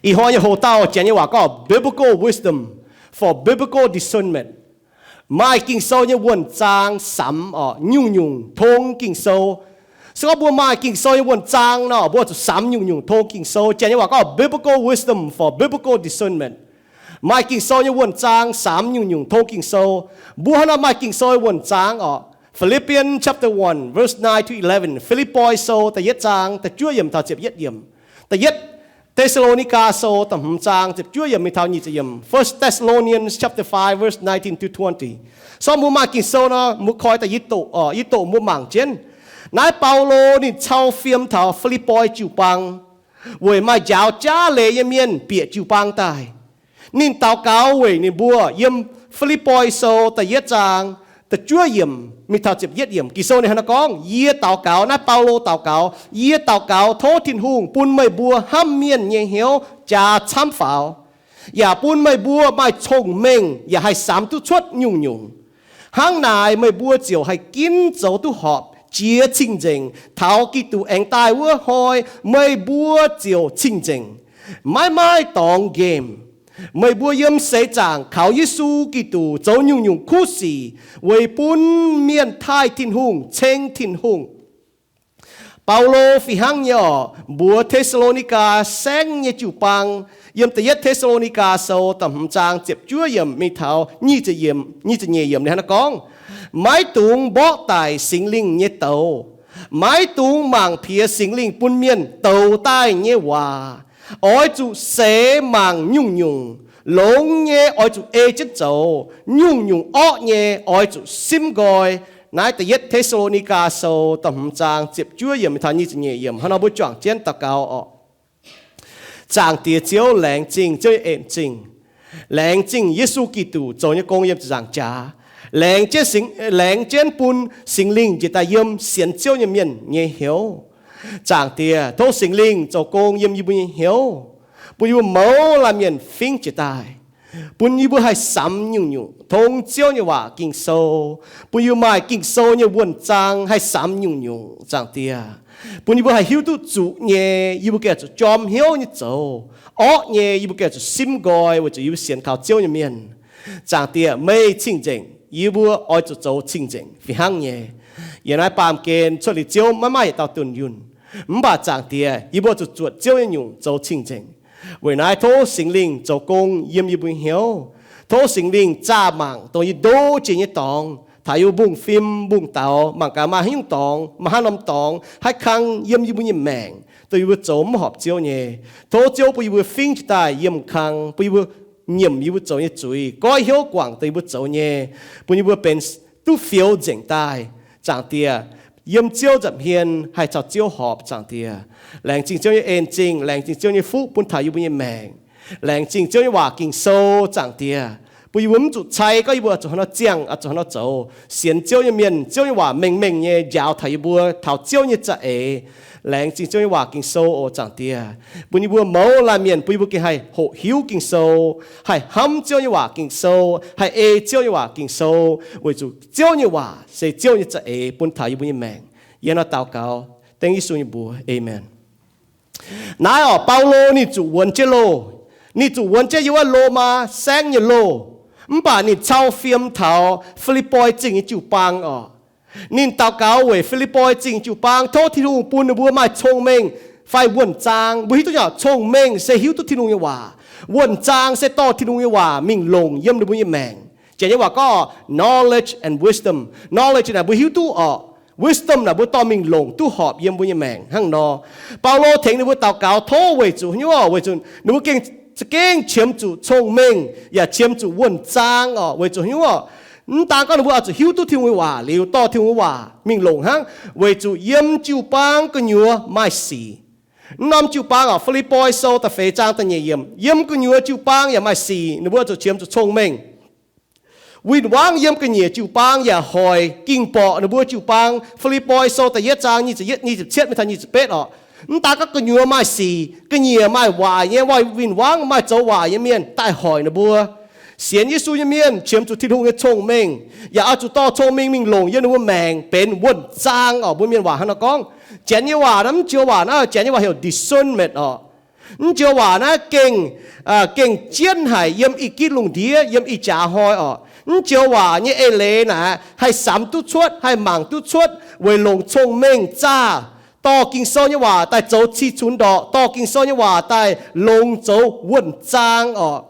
Ih hnoi nyei hoc-dauh janx nyei waac gorngv biblical wisdom for biblical discernment. Maaih Ging-Sou nyei wuonh zaang samx oc, nyungc-nyungc tong Ging-Sou. Se gorngv mbuo maaih Ging-Sou nyei wuonh zaang nor, mbuo zuqc samx nyungc-nyungc tong Ging-Sou. Janx nyei waac gorngv biblical wisdom for biblical discernment. Maaih Ging-Sou nyei wuonh zaang samx nyungc-nyungc tong Ging-Sou. Mbuo hnangv nor maaih Ging-Sou nyei wuonh zaang oc. Philippians chapter one, verse nine to eleven. Fi^lipv^poi Sou da'yietv zaang da'juov yiemc taux ziepc yietv yiemc. Da'yietv Te^saa^lo^ni^gaa Sou da'hmz zaang ziepc juov yiemc mingh taux nyic ziepc yiemc. First Thessalonians chapter five, verse nineteen to twenty. Sorng mbuo maaih Ging-Sou nor, mbuo koi daaih yie doqc, yie doqc mbuo mangc jienv. Naaiv Baulo ninh cau fiem taux Fi^lipv^poi jiu-baang, weic maaih njaaux jaav leiz nyei mienh bieqc jiu-baang daaih. Ninh daux gaux weic ninh mbuo. Yiem Fi^lipv^poi Sou da'yietv zaang da'juov yiemc mingh taux ziepc yietv yiemc, Ging-Sou ninh hnangv naaiv gorngv, yie daux gaux, naaiv Baulo daux gaux, yie daux gaux tov Tin-Hungh bun meih mbuo hnamv mienh nyei hnyouv jaax camv faaux, yaac bun meih mbuo maaih cong-mengh yaac haih samx duqv cuotv nyungc-nyungc. Hnangv naaic meih mbuo ziouc haih ginv zoux duqv horpc jiex cing-nzengc. Taux Giduc aengx daaih wuov hnoi meih mbuo ziouc cing-nzengc, maiv maaih dorngx nqemh. Meih mbuo yiem seix zaangc kaux Yesu Giduc zoux nyungc-nyungc kuv sic weic bun mienh taaih Tin-Hungh, ceng Tin-Hungh. Baulo fih hnangv nyei oc, mbuox Te^saa^lo^ni^gaa saengv nyei jiu-baang. Yiem da'yietv Te^saa^lo^ni^gaa Sou da'hmz zaang ziepc juov yiemc mingh taux nyic ziepc nyeic yiemc ninh hnangv naaiv gorngv, maiv dungx mborqv daic Singx Lingh nyei douz, maiv dungx mangc piex Singx Lingh bun mienh doux daaih nyei waac. Oix zuqc seix mangc nyungc-nyungc, longx nyei oix zuqc ei jienv zoux, nyungc-nyungc orqv nyei oix zuqc simv nqoi. Naaiv da'yietv Te^saa^lo^ni^gaa Sou da'hmz zaang ziepc juov yiemc taux nyic ziepc nyeic yiemc. Hnangv nor mbuo juangc jienv daux gaux oc. Zaangc Diex Ziouv, laengz zingh Ziouv nyei en-zingh, laengz zingh Yesu Giduc zoux nyei gong yiem ziepc nzaangc jaax, laengz jienv, laengz jienv bun Singx Lingh njiec daaih yiem sienx Ziouv nyei mienh nyei hnyouv. Zaangc Diex, tov Singx Lingh zoux gong yiem yie mbuo nyei hnyouv, bun yie mbuo mouz laanh mienh fingv jiez daaih, bun yie mbuo haih samx nyungc-nyungc tong Ziouv nyei waac Ging-Sou, bun yie mbuo maaih Ging-Sou nyei wuonh zaang haih samx nyungc-nyungc. Zaangc Diex, bun yie mbuo haih hiuv duqv zuqc nyei, yie mbuo gengh zuqc jorm hnyouv nyei zoux. Orqv nyei yie mbuo gengh zuqc simv nqoi weic zuqc yie mbuo sienx kaux Ziouv nyei mienh. Zaangc Diex, meih cing-nzengc, yie mbuo oix zuqc zoux cing-nzengc fih hnangv nyei. Yiem naaiv baamh gen cuotv liuz Ziouv maiv maaih yietc dauh dunh yunh. Mv baac Zaangc Diex, yie mbuo zuqc zuotc Ziouv nyei nyungc zoux cing-nzengc. Weic naaiv tov Singx Lingh zoux gong yiem yie mbuo nyei hnyouv. Tov Singx Lingh zaah mangc dongh yie ndo jiex nyei dorngx, taux yie mbuo mbungv fim mbungv daux, mangc gaax maaih haaix nyungc dorngx, maaih haaix norm dorngx haih kang yiem yie mbuo nyei maengc, dongh yie mbuo zoux mv horpc Ziouv nyei. Tov Ziouv bun yie mbuo fingv jiez daaih yiem kang, bun yie mbuo nyiemc yie mbuo zoux nyei zuiz, goiv hnyouv guangc dongh yie mbuo zoux nyei, bun yie mbuo benx duqv fioux nzengc daaih. Zaangc Diex, yiem Ziouv nza'hmien haih caux Ziouv horpc. Zaangc Diex, laengz zingh Ziouv nyei en-zingh, laengz zingh Ziouv nyei fuqv bun taux yie mbuo nyei maengc. Laengz zingh Ziouv nyei waac Ging-Sou. Zaangc Diex, bun yie mbuo mv zuqc cai gorngv yie mbuo zuqc haaix nor ziangh, zuqc haaix nor zoux. Sienx Ziouv nyei mienh, Ziouv nyei waac mengh mengh nyei njaaux taux yie mbuo taux Ziouv nyei za'eix. Laengz zingh Ziouv nyei waac Ging-Sou oc. Zaangc Diex, bun yie mbuo mouz laanh mienh, bun yie mbuo gengh haih hoqc hiuv Ging-Sou, haih hnamv Ziouv nyei waac Ging-Sou, haih ei Ziouv nyei waac Ging-Sou, weic zuqc Ziouv nyei waac se Ziouv nyei za'eix bun taux yie mbuo nyei maengc. Yie nor daux gaux dengv Yesu nyei mbuox, aamen. Naaiv oc, Baulo ninh zuqc wuonx jienv loh. Ninh zuqc wuonx jienv yiem wuov Lomaa saengv nyei loh. Mv baac ninh cau fiem taux Fi^lipv^poi Zingh nyei jiu-baang oc. Ninh daux gaux weic Fi^lipv^poi Zingh jiu-baang, tov Tin-Hungh bun ninh mbuo maaih cong-mengh fai wuonh zaang. Mbuo hiuv duqv nyei oc, cong-mengh se hiuv duqv Tin-Hungh nyei waac. Wuonh zaang se dorh Tin-Hungh nyei waac mingh longc yiem ninh mbuo nyei maengc. Janx nyei waac gorngv knowledge and wisdom. Knowledge naaic mbuo hiuv duqv oc. Wisdom naaic mbuo dorh mingh longc duqv horpc yiem mbuo nyei maengc hnangv nor. Baulo tengx ninh mbuo daux gaux tov weic zuqc hnyouv oc, weic zuqc ninh mbuo gengh za'gengh qiemx zuqc cong-mengh yaac qiemx zuqc wuonh zaang oc. Weic zuqc hnyouv oc, mv daan gorngv ninh mbuo oix zuqc hiuv duqv Tin-Hungh nyei waac liuz dorh Tin-Hungh nyei waac mingh longc hnangv, weic zuqc yiem jiu-baang gu'nyuoz maaih sic. Mv norm jiu-baang oc, Fi^lipv^poi Sou da'feix zaang da'nyeic yiemc, yiem gu'nyuoz jiu-baang yaac maaih sic, ninh mbuo zuqc qiemx zuqc cong-mengh. Win-wangv yiem ga'nyiec jiu-baang yaac hoic ging-borqc ninh mbuo jiu-baang. Fi^lipv^poi Sou da'yietv zaang nyic ziepc cietv mingh taux nyic ziepc betv oc. Mv daan gorngv gu'nyuoz maaih sic, ga'nyiec maaih waaic nyei, win-wangv maaih zoux waaic nyei mienh daaih hoic ninh mbuo. Sienx Yesu nyei mienh qiemx zuqc Tin-Hungh nyei cong-mengh, yaac oix zuqc dorh cong-mengh mingh longc yiem ninh mbuo maengc benx wuonh zaang oc. Mbuo mienh waac hnangv nor gorngv. Janx nyei waac naaiv mv joux waac naaiv, Janx nyei waac heuc discernment oc. Mv joux waac naaiv gengh, gengh jienv haic yiem ih gitv lungh ndiev, yiem ih jaax hnoi orqc. Mv joux waac nyei eix leiz naaic haih samx duqv cuotv, haih mangc duqv cuotv weic longc cong-mengh zaah dorh Ging-Sou nyei waac daaih zoux cih cunx ndorqc, dorh Ging-Sou nyei waac daaih longx zoux wuonh zaang orqc.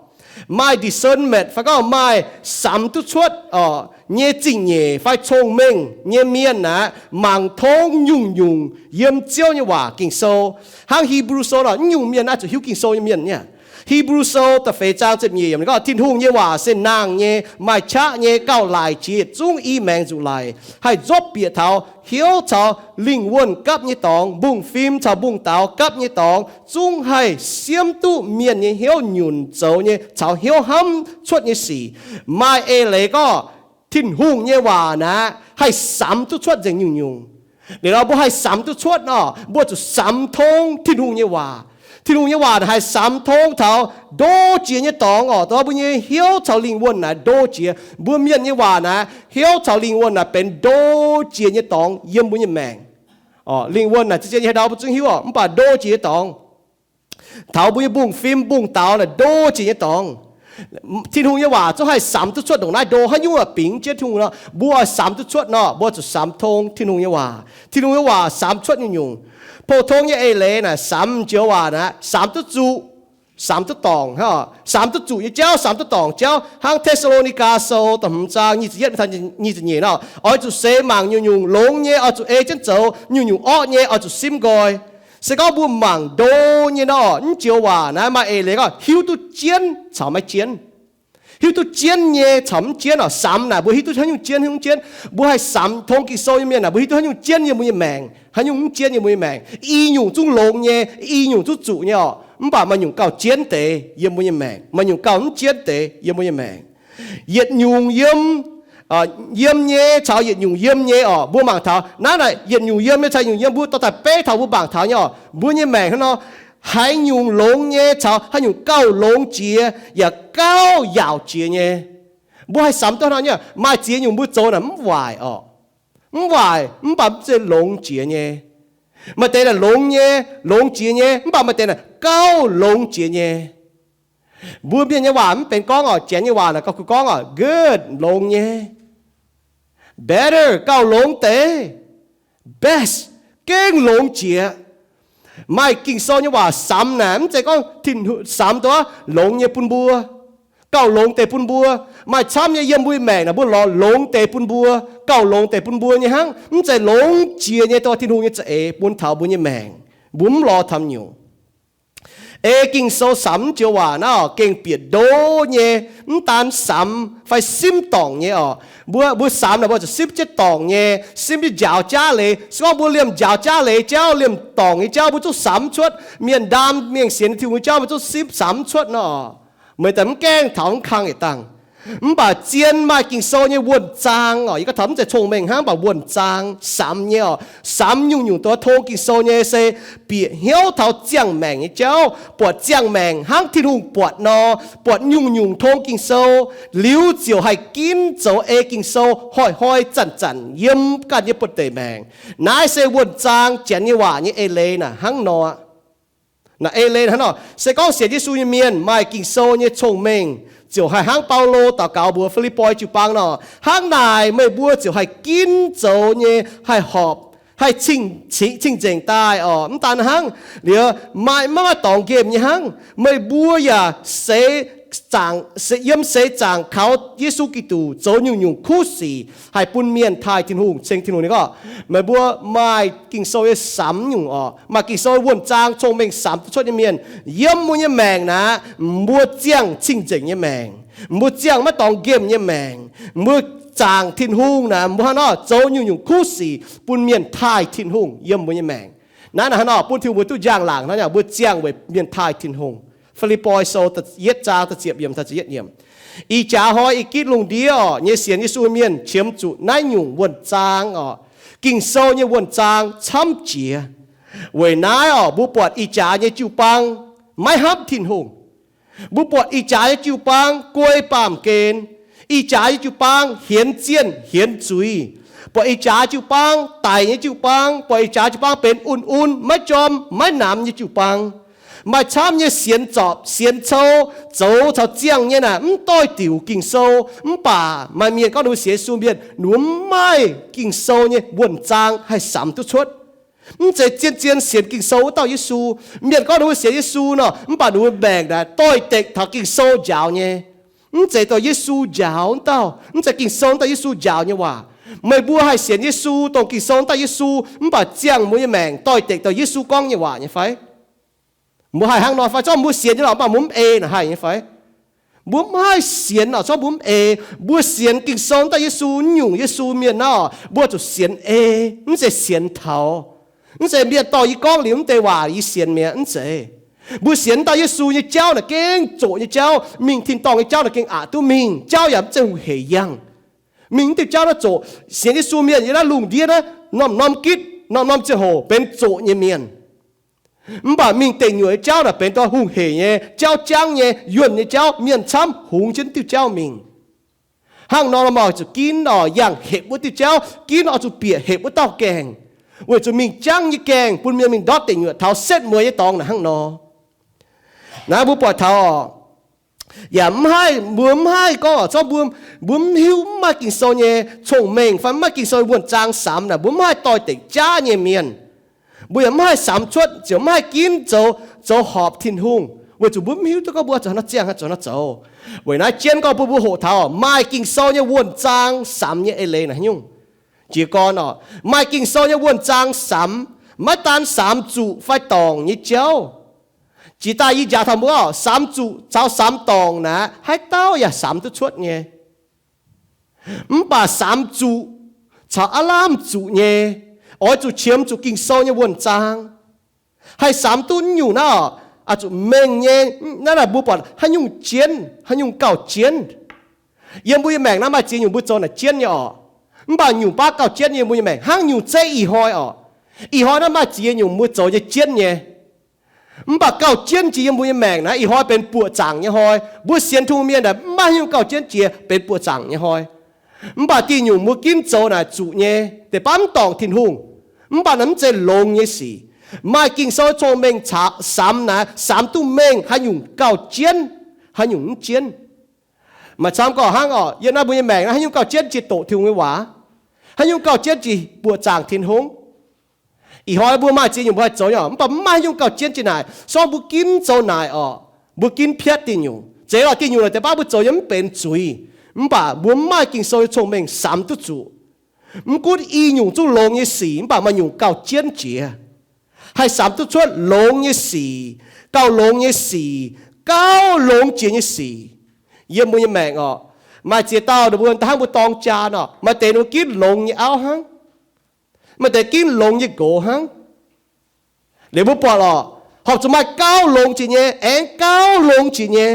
Maaih discernment fai gorngv maaih samx duqv cuotv nyei zingh nyeic fai cong-mengh nyei mienh aeqv, mangc tongv nyungc-nyungc yiem Ziouv nyei waac Ging-Sou. Hnangv Hipv^lu Sou nor, nyungc mienh naaiv zuqc hiuv Ging-Sou nyei mienh niaa. Hipv^lu Sou da'feix zaang ziepc nyeic yiemc gorngv, Tin-Hungh nyei waac se nangh nyei, maaih qaqv nyei, gauh laic jiex, zungv i maengx nzuqc laic, haih nzuopv bieqc taux hnyouv caux lingh wuonh gapv nyei dorngx, mbungv-fim caux mbungv-daaux gapv nyei dorngx, zungv haih siemv duqv mienh nyei hnyouv nyunc zoux nyei caux hnyouv hnamv cuotv nyei sic. Maaih eix leiz gorngv Tin-Hungh nyei waac naaiv haih samx duqv cuotv nzengc nyungc-nyungc. Liuz nor mbuo haih samx duqv cuotv nor, mbuo zuqc samx tongv Tin-Hungh nyei waac. Tin-Hungh nyei waac haih samx tongv taux ndo jiex nyei dorngx orqc. Dongh mbuo nyei hnyouv caux lingh wuonh naaiv ndo jiex. Mbuo mienh nyei waac naaiv, hnyouv caux lingh wuonh naaiv benx ndo jiex nyei dorngx yiem mbuo nyei maengc. Lingh wuonh naaic zien-zien nyei haaix ndau mbuo zungv hiuv orqc, mv baac ndo jiex nyei dorngx. Taux mbuo nyei mbungv-fim, mbungv-daaux naaic ndo jiex nyei dorngx. Tin-Hungh nyei waac zungv haih samx duqv cuotv ndongc naaiv ndo. Haaix nyungc bingx jienv Tin-Hungh nor, mbuo oix samx duqv cuotv nor, mbuo zuqc samx tongv Tin-Hungh nyei waac. Tin-Hungh nyei waac samx cuotv nyungc-nyungc. Pou-tong nyei eix leiz naaic, samx joux waac naaic, samx duqv zuqc, samx duqv dorngc, samx duqv zuqc nyei jauv, samx duqv dorngc jauv. Hnangv Te^saa^lo^ni^gaa Sou da'hmz zaang nyic ziepc yietv, nyic ziepc nyeic nor, oix zuqc seix mangc nyungc-nyungc longx nyei, oix zuqc ei jienv zoux. Nyungc-nyungc orqv nyei oix zuqc simv nqoi. Se gorngv mbuo mangc ndo nyei nor, mv joux waac naaiv maaih eix leiz gorngv hiuv duqv jienv caux maiv jienv. Hiuv duqv jienv nyei caux mv jienv orqc. Samx naaic mbuo hiuv duqv haaix nyungc jienv, haaix nyungc mv jienv. Mbuo haih samx tongv Ging-Sou nyei mienh naaic, mbuo hiuv duqv haaix nyungc jienv yiem mbuo nyei maengc, haaix nyungc mv jienv yiem mbuo nyei maengc. I nyungc zungv longx nyei, i nyungc zungv zuqc nyei orqc. Mv baac maaih nyungc gauh jienv deix yiem mbuo nyei maengc, maaih nyungc gauh mv jienv deix yiem mbuo nyei maengc. Yietc nyungc yiem, yiem nyei caux yietc nyungc yiem nyei orqc. Mbuo mangc taux naaiv naaic, yietc nyungc yiem nyei caux nyungc yiem, mbuo dorh daaih beiv taux mbuo mangc taux nyei orqc, mbuo nyei maengc hnangv nor, haaix nyungc longx nyei caux haaix nyungc gauh longx jiex yaac gauh yaauc jiex nyei. Mbuo haih samx duqv hnangv nor nyei. Maaih ziex nyungc mbuo zoux naaic mv waaic orqc. Mv waaic, mv baac mv zeiz longx jiex nyei. Maaih deix naaic longx nyei, longx jiex nyei, mv baac maaih deix naaic gauh longx jiex nyei. Mbuo mienh nyei waac mv benx gorngv orqc, Janx nyei waac naaic gauh gorngv orqc, good, longx nyei. Better, gauh longx deix. Best, gengh longx jiex. Maaih Ging-Sou nyei waac samx naaic mv zeiz gorngv samx duqv longx nyei bun mbuo, gauh longx deix bun mbuo. Maaih camv nyei yiem mbuo nyei maengc naaic mbuo lorz longx deix bun mbuo, gauh longx deix bun mbuo nyei hnangv. Mv zeiz longx jiex nyei dongh Tin-Hungh nyei za'eix bun taux mbuo nyei maengc. Mbuo mv lorz taux nyungc. Ei Ging-Sou samx mv joux waac naaiv gengh bieqc ndo nyei. Mv daan samx fai simv dorngc nyei orqc. Mbuo, mbuo samx naaic mbuo zuqc simv jienv dorngc nyei, simv jienv njaaux jaav leiz. Se gorngv mbuo liemh njaaux jaav leiz jauv, liemh dorngc nyei jauv mbuo zungv samx cuotv. Mienh ndaam mienh sienx Tin-Hungh nyei jauv mbuo zungv simv samx cuotv nor, meih daaih mv gaengh taux mv kang yietc dangh. Mv baac zien maaih Ging-Sou nyei wuonh zaang orqc. Yie gorngv taux mv zeiz cong-mengh hnangv, mv baac wuonh zaang samx nyei orqc. Samx nyungc-nyungc dongh tong Ging-Sou nyei se bieqc hnyouv taux ziangh maengc nyei jauv, buatc ziangh maengc hnangv Tin-Hungh buatc nor, buatc nyungc-nyungc tong Ging-Sou, liuz ziouc haih ginv zoux ei Ging-Sou hnoi-hnoi zanc-zanc yiem ganh nyei buoz-ndeic maengc. Naaiv se wuonh zaang Janx nyei waac nyei eix leiz naaic hnangv nor. Naaiv eix leiz hnangv nor, se gorngv sienx Yesu nyei mienh maaih Ging-Sou nyei cong-mengh, ziouc haih hnangv Baulo daux gaux mbuox Fi^lipv^poi jiu-baang nor, hnangv naaic meih mbuo ziouc haih ginv zoux nyei haih horpc, haih cing, cing-nzengc daaih orqc. Mv daan hnangv, liuz maaih, maiv maaih dorngx nqemh nyei hnangv, meih mbuo yaac seix zaangc, yiem seix zaangc kaux Yesu Giduc zoux nyungc-nyungc kuv sic haih bun mienh taaih Tin-Hungh, ceng Tin-Hungh nyei gorngv. Meih mbuo maaih Ging-Sou nyei samx nyungc orqc, maaih Ging-Sou wuonh zaang cong-mengh samx duqv cuotv nyei mienh yiem mbuo nyei maengc naaic, mbuo ziangh cing-nzengc nyei maengc, mbuo ziangh maiv dorngx nqemh nyei maengc, mbuo zaangc Tin-Hungh naaic, mbuo hnangv nor zoux nyungc-nyungc kuv sic bun mienh taaih Tin-Hungh yiem mbuo nyei maengc. Naaiv naaic hnangv nor bun Tin-Hungh mbuo duqv njang-laangc hnangv nor, mbuo ziangh weic mienh taaih Tin-Hungh. Fi^lipv^poi Sou yietv zaang da'ziepc yiemc taux ziepc yietv yiemc. Ih jaax hnoi ih gitv lungh ndiev orqc, nyei sienx Yesu mienh qiemx zuqc naaiv nyungc wuonh zaang orqc, Ging-Sou nyei wuonh zaang camv jiex. Weic naaiv orqc, mbuo buatc ih jaax nyei jiu-baang maiv hnamv Tin-Hungh. Mbuo buatc ih jaax nyei jiu-baang guei baamh gen. Ih jaax nyei jiu-baang hienx zienh hienx zuiz. Buatc ih jaax jiu-baang daic nyei jiu-baang. Buatc ih jaax jiu-baang benx un-un, maiv jorm maiv namx nyei jiu-baang. Maaih camv nyei sienx zorpc, sienx cou, zoux caux ziangh nyei naaic mv doix-diuc Ging-Sou. Mv baac maaih mienh gorngv ninh mbuo sienx Yesu mienh, ninh mbuo mv maaih Ging-Sou nyei wuonh zaang haih samx duqv cuotv. Mv zeiz zien-zien sienx Ging-Sou wuov dauh Yesu. Mienh gorngv ninh mbuo sienx Yesu nor, mv baac ninh mbuo maengc naaic doix-dekc taux Ging-Sou njaaux nyei. Mv zeiz dongh Yesu njaaux wuov dauh, mv zeiz Ging-Sou wuov dauh Yesu njaaux nyei waac. Meih mbuo haih sienx Yesu, dongh Ging-Sou wuov dauh Yesu, mv baac ziangh mbuo nyei maengc doix-dekc dongh Yesu gorngv nyei waac nyei fai? Mbuo haih hnangv nor fai? Zorqv mbuo sienx nyei lorqc, mv baac mbuo mv ei naaic haih nyei fai? Mbuo mv haih sienx oc. Zorqv mbuo mv ei, mbuo sienx Ging-Sou wuov dauh Yesu, nyungc Yesu mienh nor, mbuo zuqc sienx ei, mv zeiz sienx taux. Mv zeiz mienh dorh yie gorngv liuz mv deix waac yie sienx mi'aqv, mv zeiz. Mbuo sienx wuov dauh Yesu nyei jauv naaic gengh zoqc nyei jauv, mingh tin-dorngh nyei jauv naaic gengh aqc duqv mingh, jauv yaac mv zeiz hungh heic yangh. Mingh mv diuh jauv naaiv zoqc. Sienx Yesu mienh yiem naaiv lungh ndiev naaiv norm-norm gitv, norm-norm ziangh hoc benx zoqc nyei mienh. Mv baac mingh deic nyuoqc nyei jauv naaic benx dongh hungh heic nyei, jauv jangv nyei, yuonh nyei jauv, mienh camv hungx jienv diuh jauv mingh. Hnangv nor, mbuo oix zuqc ginv oc, yangh hepc wuov diuh jauv, ginv oix zuqc bieqc hepc wuov dauh gaengh, weic zuqc mingh jangv nyei gaengh bun mienh mingh ndortv deic nyuoqc taux setv mueiz nyei dorngx naaic hnangv nor. Naaiv mbuo buatc taux oc, yaac mv haih, mbuo mv haih gorngv oc, zorqv mbuo, mbuo mv hiuv, mv maaih Ging-Sou nyei cong-mengh fai mv maaih Ging-Sou wuonh zaang samx naaic, mbuo mv haih doix-dekc jaav nyei mienh. Mbuo yaac mv haih samx cuotv, ziouc mv haih ginv zoux, zoux horpc Tin-Hungh, weic zuqc mbuo mv hiuv duqv gorngv mbuo zuqc hnangv nor ziangh, zuqc hnangv nor zoux. Weic naaiv jienv gorngv bun mbuo hoqc taux maaih Ging-Sou nyei wuonh zaang samx nyei eix leiz naaic nyungc. Jiez gorn oc, maaih Ging-Sou nyei wuonh zaang samx, maiv daan samx zuqc fai dorngc nyei jauv. Jiex daaih yie njaaux taux mbuo oc, samx zuqc caux samx dorngc naaic, haaix dauh yaac samx duqv cuotv nyei. Mv baac samx zuqc caux aav lamh zuqc nyei, oix zuqc qiemx zuqc Ging-Sou nyei wuonh zaang. Haih samx duqv nyungc naaiv oc, zuqc mengh nyei. Naaiv naaic mbuo buatc haaix nyungc jienv, haaix nyungc gauh jienv. Yiem mbuo nyei maengc naaiv maaih ziex nyungc mbuo zoux naaic jienv nyei oc. Mv baac nyungc baav gauh jienv yiem mbuo nyei maengc, hnangv nyungc zeiv ih hnoi oc. Ih hnoi naaiv maaih ziex nyungc mbuo zoux nyei jienv nyei. Mv baac gauh jienv jiex yiem mbuo nyei maengc naaiv, ih hnoi benx buoqc zaangc nyei hnoi. Mbuo sienx Tin-Hungh mienh naaic mv maaih haaix nyungc gauh jienv jiex benx buoqc zaangc nyei hnoi. Mv baac diuh nyungc mbuo ginv zoux naaic zuqc nyei, deix baav mv dorngc Tin-Hungh. Mv baac naaiv mv zeiz longx nyei sic. Maaih Ging-Sou cong-mengh caux samx naaic, samx duqv mengh haaix nyungc gauh jienv, haaix nyungc mv jienv. Maaih camv gorngv hnangv oc, yiem naaiv mbuo nyei maengc naaiv haaix nyungc gauh jienv jiex doqc Tin-Hungh nyei waac? Haaix nyungc gauh jienv jiex buoqc zaangc Tin-Hungh? Ih hnoi mbuo maaih ziex nyungc mbuo haih zoux nyei oc, mv baac mv maaih haaix nyungc gauh jienv jiex naaic. Sorng mbuo ginv zoux naaic oc, mbuo ginv piatv diuh nyungc. Zeiz lorqc, diuh nyungc naaic deix baav mbuo zoux nyei mv benx zuiz, mv baac mbuo mv maaih Ging-Sou nyei cong-mengh samx duqv zuqc. Mv gunv i nyungc zungv longx nyei sic, mv baac maaih nyungc gauh jienv jiex. Haih samx duqv cuotv longx nyei sic, gauh longx nyei sic, gauh longx jiex nyei sic yiem mbuo nyei maengc oc. Maaih ziex dauh ninh mbuo hnangv mbuo dorng jaa nor, maaih deix ninh mbuo ginv longx nyei auv hnangv. Maaih deix ginv longx nyei nqox hnangv. Liuz mbuo buatc lorqc, horpc zuqc maaih gauh longx jiex nyei, aengx gauh longx jiex nyei.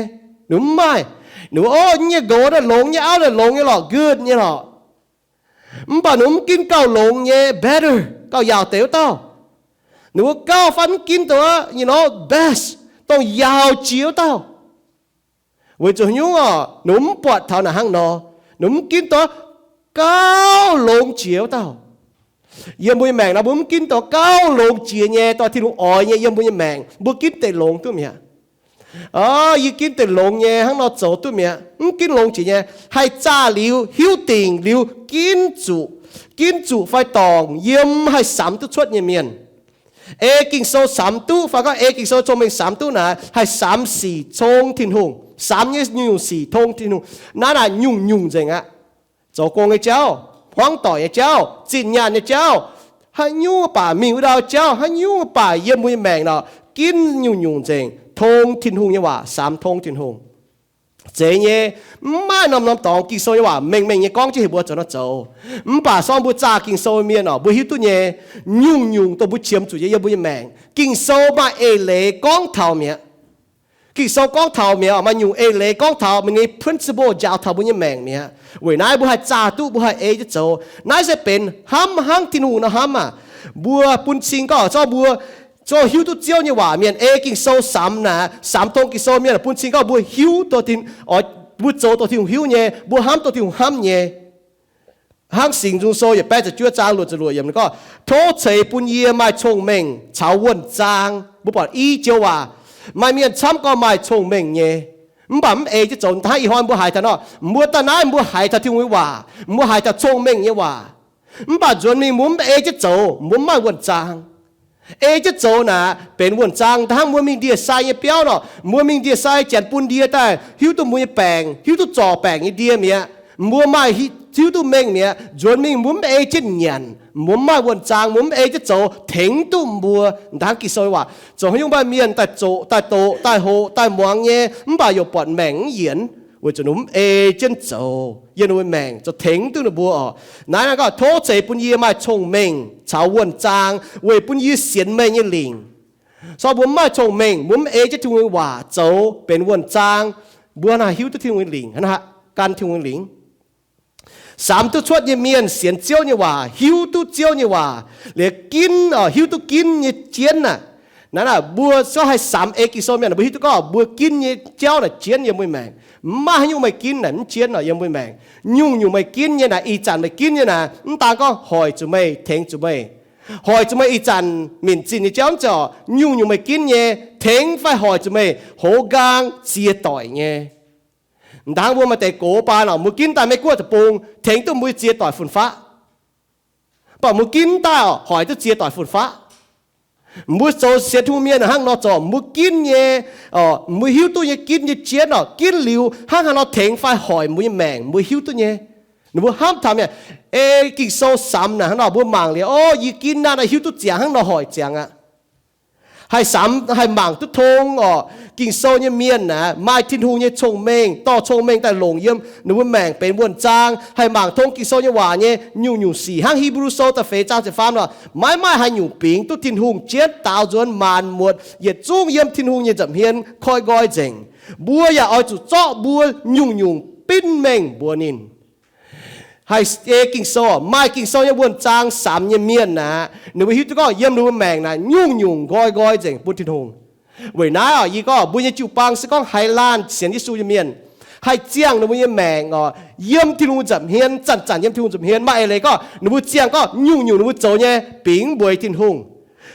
Ninh mbuo mv maaih. Ninh mbuo, o, nyei nqox naaiv longx nyei, auv naaiv longx nyei lorqc, good nyei lorqc. Mv baac ninh mbuo mv ginv gauh longx nyei, better, gauh yaauc deix wuov dauh. Ninh mbuo gauh fai mv ginv dongh, you know, best, dongh yaauc jiex wuov dauh. Weic zuqc haaix nyungc oc? Ninh mbuo mv buatc taux naaic hnangv nor. Ninh mbuo mv ginv dongh gauh longx jiex wuov dauh. Yiem mbuo nyei maengc nor, mbuo mv ginv dongh gauh longx jiex nyei, dongh Tin-Hungh oix nyei yiem mbuo nyei maengc. Mbuo ginv deix longx duqv mi'aqv. O, yie ginv deix longx nyei, hnangv nor zoux duqv mi'aqv. Mv ginv longx jiex nyei, haih zaah liuz, hiuv dingc liuz, ginv zuqc, ginv zuqc fai dorngc, yiem haih samx duqv cuotv nyei mienh. Ei Ging-Sou samx duqv fai gorngv ei Ging-Sou cong-mengh samx duqv naaic, haih samx sic tong Tin-Hungh, samx nyei nyungc-nyungc sic tong Tin-Hungh. Naaiv naaic nyungc-nyungc nzengc aqv. Zoux gong nyei jauv, hmuangv doic nyei jauv, zinh nyaanh nyei jauv, haaix nyungc baac mingh wuov ndau jauv, haaix nyungc baac yiem mbuo nyei maengc nor, ginv nyungc-nyungc nzengc tong Tin-Hungh nyei waac, samx tong Tin-Hungh. Zeiz nyei, mv maaih norm-norm dorngx Ging-Sou nyei waac mengh mengh nyei gorngv jienv heuc mbuo zoux nor zoux. Mv baac sorng mbuo zaah Ging-Sou mienh oc, mbuo hiuv duqv nyei, nyungc-nyungc dongh mbuo qiemx zuqc nyei yiem mbuo nyei maengc. Ging-Sou maaih eix leiz gorngv taux mi'aqv. Ging-Sou gorngv taux mi'aqv, maaih nyungc eix leiz gorngv taux, maaih nyei principle njaaux taux mbuo nyei maengc mi'aqv. Weic naaiv mbuo haih zaah duqv, mbuo haih ei jienv zoux. Naaiv se benx hnamv hnangv Tin-Hungh nor hnamv aac. Mbuo bun cing gorngv zorqv mbuo, zorqv hiuv duqv Ziouv nyei waac mienh ei Ging-Sou samx naaic, samx tong Ging-Sou mienh bun cing gorngv mbuo hiuv, mbuo zoux dongh Tin-Hungh hiuv nyei, mbuo hnamv dongh Tin-Hungh hnamv nyei. Hnangv Singx Nzung Sou yietc baeqv ziepc juov zaang luoqc ziepc luoqc yiemc gorngv, tov ceix bun yie maaih cong-mengh caux wuonh zaang. Mbuo buatc i joux waac, Maaih mienh camv gorngv maaih cong-mengh nyei, mv baac mv ei jienv zoux. Hnangv ih hnoi mbuo haiz taux nor, mbuo daaih naaiv mbuo haiz taux Tin-Hungh nyei waac, mbuo haiz taux cong-mengh nyei waac. Mv baac nzuonx mingh mbuo mv ei jienv zoux, mbuo mv maaih wuonh zaang. Ei jienv zoux naaic benx wuonh zaang. Hnangv mbuo mingh ndie-sai nyei biauv nor, mbuo mingh ndie-sai janx bun ndie daaih hiuv duqv mbuo nyei baengc, hiuv duqv zorc baengc nyei ndie mi'aqv. Mbuo maaih hiuv duqv mengh mi'aqv. Nzuonx mingh mbuo mv ei jienv nyanc, mbuo mv maaih wuonh zaang, mbuo mv ei jienv zoux tengx duqv mbuo. Hnangv Ging-Sou nyei waac, zoux haaix nyungc maaih mienh daaih zoqc, daaih doqc, daaih hoqc, daaih muangx nyei, mv baac yaac buatc maengc mv yienx, weic zuqc ninh mv ei jienv zoux. Yiem ninh mbuo maengc zoux tengx duqv ninh mbuo oc. Naaiv naaiv gorngv, tov ceix bun yie maaih cong-mengh caux wuonh zaang weic bun yie sienx meih nyei lingc. So mbuo mv maaih cong-mengh, mbuo mv ei jienv Tin-Hungh nyei waac zoux benx wuonh zaang, mbuo hnangv haaix hiuv duqv Tin-Hungh nyei lingc, hnangv haaix gan Tin-Hungh nyei lingc? Samx duqv cuotv nyei mienh sienx Ziouv nyei waac, hiuv duqv Ziouv nyei waac, liuz ginv, hiuv duqv ginv nyei jienv naaic. Naaiv naaic mbuo gorngv haih samx ei Ging-Sou mienh, mbuo hiuv duqv gorngv mbuo ginv nyei jauv naaic jienv yiem mbuo maengc. Mv maaih haaix nyungc meih ginv naaic mv jienv nor yiem mbuo maengc. Nyungc-nyungc meih ginv nyei naaic, ih zanc meih ginv nyei naaic, mv daan gorngv hoic zuqc meih, tengx zuqc meih, hoic zuqc meih ih zanc minc zinh nyei jauv mv zeiz oc. Nyungc-nyungc meih ginv nyei tengx fai hoic zuqc meih hoz nqaang ziex doic nyei. Ndaangc mbuo maaih deix gox baan oc, mbuo ginv daaih Meiv-Guoqv deic-bung tengx duqv mbuo ziex doic fun-faqv. Mv baac mbuo ginv daaih oc, hoic duqv ziex doic fun-faqv. Mbuo zoux sienx Tin-Hungh mienh hnangv nor zoux, mbuo ginv nyei, mbuo hiuv duqv nyei ginv nyei jienv oc, ginv liuz hnangv haaix nor tengx fai hoic mbuo nyei maengc mbuo hiuv duqv nyei. Ninh mbuo hnamv taux mi'aqv. Ei Ging-Sou samx naaic hnangv nor mbuo mangc liuz, o, yie ginv naaiv naaiv hiuv duqv ziangx hnangv nor hoic ziangx aqv. Haih samx haih mangc duqv tong oc. Ging-Sou nyei mienh naaic maaih Tin-Hungh nyei cong-mengh, dorh cong-mengh daaih longc yiem ninh mbuo maengc benx wuonh zaang. Haih mangc tong Ging-Sou nyei waac nyei nyungc-nyungc sic hnangv Hipv^lu Sou da'feix zaang ziepc faam nor, maiv maaih haaix nyungc bingx duqv Tin-Hungh jienv daaux nzuonx maanc muotc yietc zungv yiem Tin-Hungh nyei nza'hmien koiv nqoi nzengc. Mbuo yaac oix zuqc zorqv mbuo nyungc-nyungc binv mengh mbuox ninh. Haih ei Ging-Sou, maaih Ging-Sou nyei wuonh zaang samx nyei mienh aqv, ninh mbuo hiuv duqv gorngv yiem ninh mbuo maengc naaic nyungc-nyungc nqoi nqoi nzengc bun Tin-Hungh. Weic naaiv oc, yie gorngv mbuo nyei jiu-baang se gorngv haiz laanh sienx Yesu nyei mienh, haih ziangh ninh mbuo nyei maengc oc, yiem Tin-Hungh nza'hmien, zanc-zanc yiem Tin-Hungh nza'hmien. Maaih eix leiz gorngv ninh mbuo ziangh gorngv nyungc-nyungc ninh mbuo zoux nyei bingx mbuox Tin-Hungh.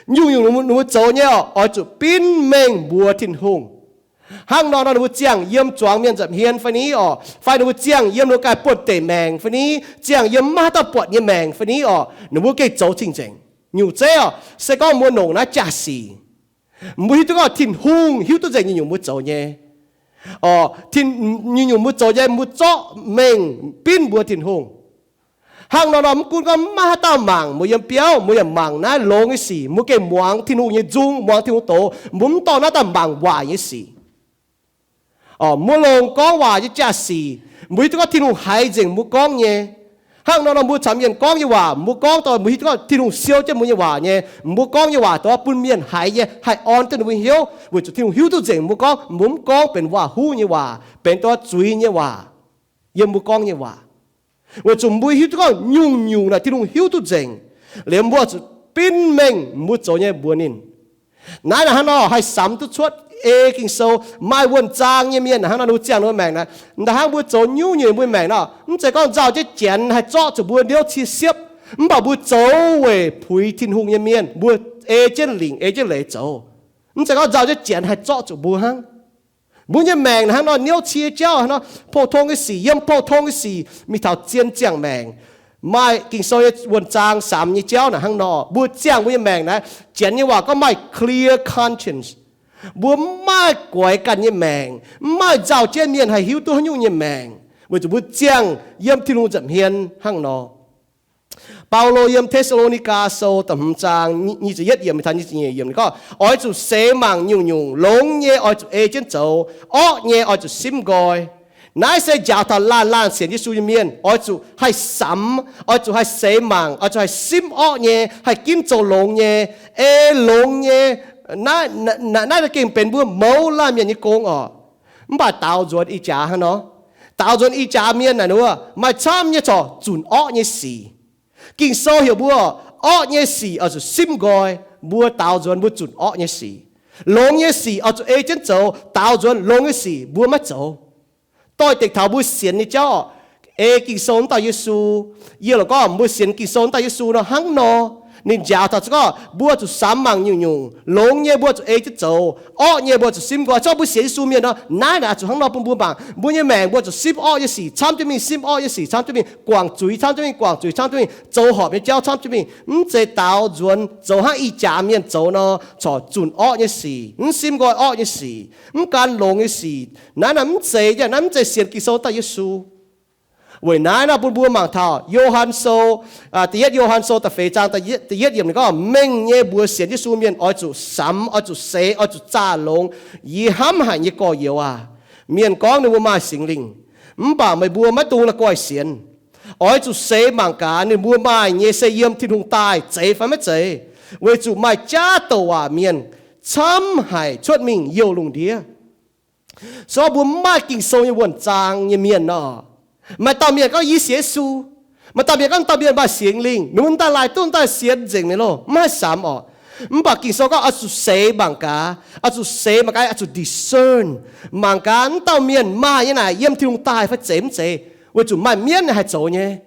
Nyungc-nyungc ninh mbuo zoux nyei oc, oix zuqc binv mengh mbuox Tin-Hungh. Hnangv nor nor ninh mbuo ziangh yiem zuangx mienh nza'hmien fai ni oc, fai ninh mbuo ziangh yiem ninh mbuo ganh buonh deic maengc fai ni, ziangh yiem maiv haaix dauh buatc nyei maengc fai ni oc, ninh mbuo gengh zoux cing-nzengc. Nyungc zeiv oc, se gorngv mbuo longc naaiv jaax-sic, mbuo hiuv duqv gorngv Tin-Hungh hiuv duqv nzengc nyungc-nyungc mbuo zoux nyei. Oc, nyungc-nyungc mbuo zoux nyei mbuo zorqv mengh binv mbuox Tin-Hungh. Hnangv nor nor mv gunv gorngv maiv haaix dauh mangc, mbuo yiem biauv mbuo yaac mangc naaiv longx nyei sic, mbuo gengh muangx Tin-Hungh nyei nzung, muangx Tin-Hungh doz, mbuo mv dorh naaiv daaih mangc waaic nyei sic. Mbuo longc gorngv waac nyei jaax-sic, mbuo hiuv duqv gorngv Tin-Hungh haiz nzengc mbuo gorngv nyei. Hnangv nor nor mbuo caux mienh gorngv nyei waac, mbuo gorngv daaih mbuo hiuv duqv gorngv Tin-Hungh siou jienv mbuo nyei waac nyei. Mbuo gorngv nyei waac dongh bun mienh haiz nyei haih orn duqv ninh mbuo hnyouv, weic zuqc Tin-Hungh hiuv duqv nzengc mbuo gorngv, mbuo mv gorngv benx waac-huv nyei waac, benx dongh zuiz nyei waac yiem mbuo gorngv nyei waac. Weic zuqc mbuo hiuv duqv gorngv nyungc-nyungc naaic Tin-Hungh hiuv duqv nzengc, liuz mbuo zuqc binv mengh mbuo zoux nyei mbuox ninh. Naaiv naaic hnangv nor haih samx duqv cuotv ei Ging-Sou. Maaih wuonh zaang nyei mienh hnangv nor ninh mbuo ziangh ninh mbuo maengc naaic, hnangv mbuo zoux nyungc-nyungc mbuo maengc nor, mv zeiz gorngv nzauh jienv Janx haih zorqv zuqc mbuo niouv cie siepv, mv baac mbuo zoux weic puix Tin-Hungh nyei mienh, mbuo ei jienv lingc ei jienv leiz zoux. Mv zeiz gorngv nzauh jienv Janx haih zorqv zuqc mbuo hnangv. Mbuo nyei maengc hnangv nor niouv cie jauv hnangv nor, pou-tong nyei sic yiem pou-tong nyei sic mingh taux zien ziangh maengc. Maaih Ging-Sou nyei wuonh zaang samx nyei jauv naaic hnangv nor, mbuo ziangh mbuo nyei maengc naaiv, Janx nyei waac gorngv maaih clear conscience. Mbuo mv maaih goix ganh nyei maengc, mv maaih nzauh jienv mienh haih hiuv duqv haaix nyungc nyei maengc, weic zuqc mbuo ziangh yiem Tin-Hungh nza'hmien hnangv nor. Baulo yiem Te^saa^lo^ni^gaa Sou da'hmz zaang nyic ziepc yietv yiemc taux nyic ziepc nyeic yiemc ninh gorngv, oix zuqc seix mangc nyungc-nyungc, longx nyei oix zuqc ei jienv zoux, orqv nyei oix zuqc simv nqoi. Naaiv se njaaux taux laanh laanh sienx Yesu nyei mienh oix zuqc haih samx, oix zuqc haih seix mangc, oix zuqc haih simv orqv nyei, haih ginv zoux longx nyei, ei longx nyei. Naaiv gengh benx mbuo mouz laanh mienh nyei gong oc. Mv baac daaux nzuonx ih jaax hnangv nor, daaux nzuonx ih jaax mienh naaic, ninh mbuo maaih camv nyei corc zunc orqv nyei sic. Ging-Sou heuc mbuo, orqv nyei sic oix zuqc simv nqoi. Mbuo daaux nzuonx mbuo zunc orqv nyei sic. Longx nyei sic oix zuqc ei jienv zoux. Daaux nzuonx longx nyei sic mbuo maiv zoux. Doix-dekc taux mbuo sienx nyei jauv, ei Ging-Sou wuov dauh Yesu, yie lorqc gorngv mbuo sienx Ging-Sou wuov dauh Yesu nor hnangv nor, Ninh njaaux taux se gorngv mbuo zuqc samx mangc nyungc-nyungc. Longx nyei mbuo zuqc ei jienv zoux, orqv nyei mbuo zuqc simv nqoi. Zorqv mbuo sienx Yesu mienh nor, naaiv naaic zuqc hnangv nor bun mbuo mangc. Mbuo nyei maengc mbuo zuqc simv orqv nyei sic camv jienv mingh, simv orqv nyei sic camv jienv mingh, guangc zuiz camv jienv mingh, guangc zuiz camv jienv mingh, zoux horpc nyei jauv camv jienv mingh, mv zeiz daaux nzuonx zoux hnangv ih jaax mienh zoux nor, corc zunh orqv nyei sic, mv simv nqoi orqv nyei sic, mv gan longx nyei sic. Naaiv naaic mv zeiz, naaiv mv zeiz sienx Ging-Sou daaih Yesu. Weic naaiv nor bun mbuo mangc taux Yo^han Sou, da'yietv Yo^han Sou da'feix zaang da'yietv yiemc ninh gorngv, mengh nyei mbuox sienx Yesu mienh oix zuqc samx, oix zuqc seix, oix zuqc zaah longx. Yie hnamv haic nyei gorx-youz aac, mienh gorngv ninh mbuo maaih Singx Lingh, mv baac meih mbuo maiv dungx la'guaih sienx. Oix zuqc seix mangc gaax ninh mbuo maaih nyei se yiem Tin-Hungh daaih, zeiz fai maiv zeiz, weic zuqc maaih jaav douc waac mienh camv haic cuotv mingh youh lungh ndiev. Se gorngv mbuo mv maaih Ging-Sou nyei wuonh zaang nyei mienh nor, maaih dauh mienh gorngv yie sienx Yesu, maaih dauh mienh gorngv dauh mienh maaih Singx Lingh, ninh mbuo daaih laaih duqv daaih sienx nzengc mi'aqv loh, mv haih samx orqc. Mv baac Ging-Sou gorngv oix zuqc seix mangc gaax, oix zuqc seix mangc gaax, oix zuqc discern, mangc gaax mv dauh mienh maaih nyei naaic yiem Tin-Hungh daaih fai zeiz mv zeiz, weic zuqc maaih mienv haih zoux nyei.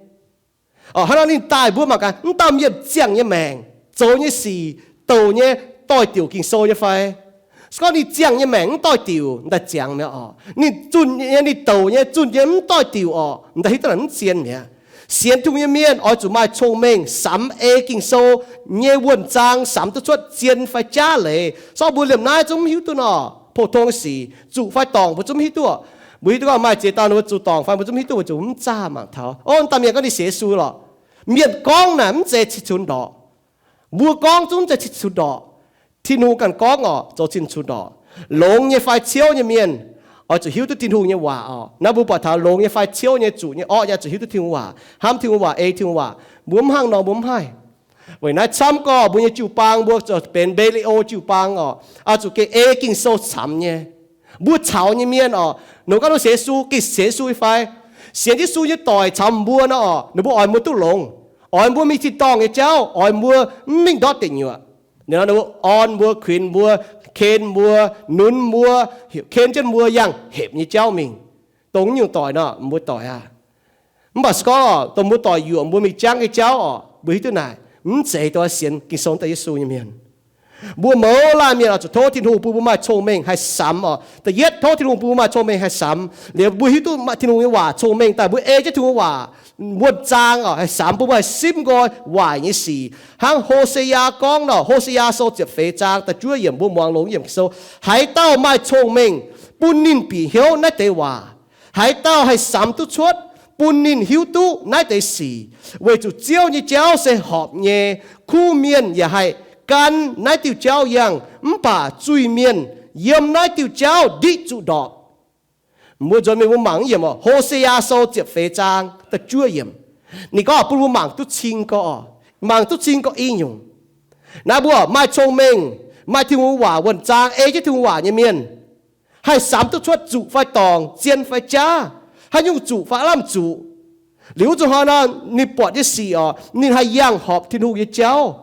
Hnangv nor ninh daaih mbuo mangc gaax mv dauh mienh ziangh nyei maengc, zoux nyei sic, douc nyei, doix-diuc Ging-Sou nyei fai. Se gorngv ninh ziangh nyei maengc mv doix-diuc, m'daaih ziangx mi'aqv orqc. Ninh zunh nyei, ninh douc nyei, zunh nyei mv doix-diuc orqc, m'daaih hiuv duqv naaic mv zien mi'aqv. Sienx Tin-Hungh nyei mienh oix zuqc maaih cong-mengh samx ei Ging-Sou nyei wuonh zaang, samx duqv cuotv zien fai jaav leiz. Se gorngv mbuo liemh naaiv zungv mv hiuv duqv nor, pou-tong sic, zuqc fai dorngc mbuo zungv mv hiuv duqv. Mbuo hiuv duqv gorngv maaih ziex dauh ninh mbuo zuqc dorngc fai mbuo zungv mv hiuv duqv, weic zuqc mv zaah mangc taux. O, dauh mienh gorngv ninh sienx Yesu lorqc. Mienh gorngv naaic mv zeiz cing-cunx ndorqc. Mbuo gorngv zungv mv zeiz cing-cunx ndorqc. Tin-Hungh ganh gorngv orqc, zoux cing-cunx ndorqc. Longx nyei fai ciouv nyei mienh oix zuqc hiuv duqv Tin-Hungh nyei waac orqc. Naaiv mbuo buatc taux longx nyei fai ciouv nyei, zuqc nyei, orqv nyei, oix zuqc hiuv duqv Tin-Hungh waac, hnamv Tin-Hungh waac, ei Tin-Hungh waac. Mbuo mv hnangv nor, mbuo mv haih. Weic naaiv camv gorx mbuo nyei jiu-baang, mbuo zuqc benx Mbe^li^o jiu-baang orqc, oix zuqc gengh ei Ging-Sou camx nyei. Mbuo caux nyei mienh orqc, ninh gorngv ninh sienx Yesu, gengh sienx Yesu fai? Sienx Yesu nyei doic caux mbuo nor orqc, ninh mbuo oix mbuo duqv longx, oix mbuo mingh tin-dorngh nyei jauv, oix mbuo mv mingh ndortv deic nyuoqc. Ninh mbuo orn mbuo, kuinx mbuo, ken mbuo, nunv mbuo, ken jienv mbuo yangh hepc nyei jauv mingh. Dongh nyungc doic nor, mbuo doic aqv. Mv baac se gorngv dongh mbuo doic yuoqc mbuo mingh jangv nyei jauv orqc, mbuo hiuv duqv naaic mv zeiz dongh sienx Ging-Sou daaih Yesu nyei mienh. Mbuo mouz laanh mienh oix zuqc tov Tin-Hungh bun mbuo maaih cong-mengh haih samx orqc. Da'yietv, tov Tin-Hungh bun mbuo maaih cong-mengh haih samx. Liuz mbuo hiuv duqv Tin-Hungh nyei waac cong-mengh daaih, mbuo ei jienv Tin-Hungh nyei waac wuonh zaang orqc, haih samx bun mbuo haih simv nqoi waaic nyei sic. Hnangv Ho^se^yaa gorngv nor, Ho^se^yaa Sou ziepc feix zaang da'juov yiemc, mbuo muangx longx yiemc Ging-Sou, haaix dauh maaih cong-mengh, bun ninh bieqc hnyouv naaiv deix waac. Haaix dauh haih samx duqv cuotv, bun ninh hiuv duqv naaiv deix sic. Weic zuqc Ziouv nyei jauv se horpc nyei, kuv mienh yaac haih gan naaiv diuh jauv yangh, mv baac zuiz-mienh yiem naaiv diuh jauv ndiqv zuqc ndorpc. Mbuo nzuonx mingh mbuo mangc yiemc orqc, Ho^se^yaa Sou ziepc feix zaang da'juov yiemc. Ninh gorngv bun mbuo mangc duqv cing gorx, mangc duqv cing gorx i nyungc. Naaiv mbuo maaih cong-mengh, maaih Tin-Hungh waac wuonh zaang, ei jienv Tin-Hungh waac nyei mienh, haih samx duqv cuotv zuqc fai dorngc, zien fai jaav, haaix nyungc zuqc fai aav lamh zuqc. Liuz wuov zuqc hnoi nor, ninh buatc nyei sic orqc, ninh haih yangh horpc Tin-Hungh nyei jauv.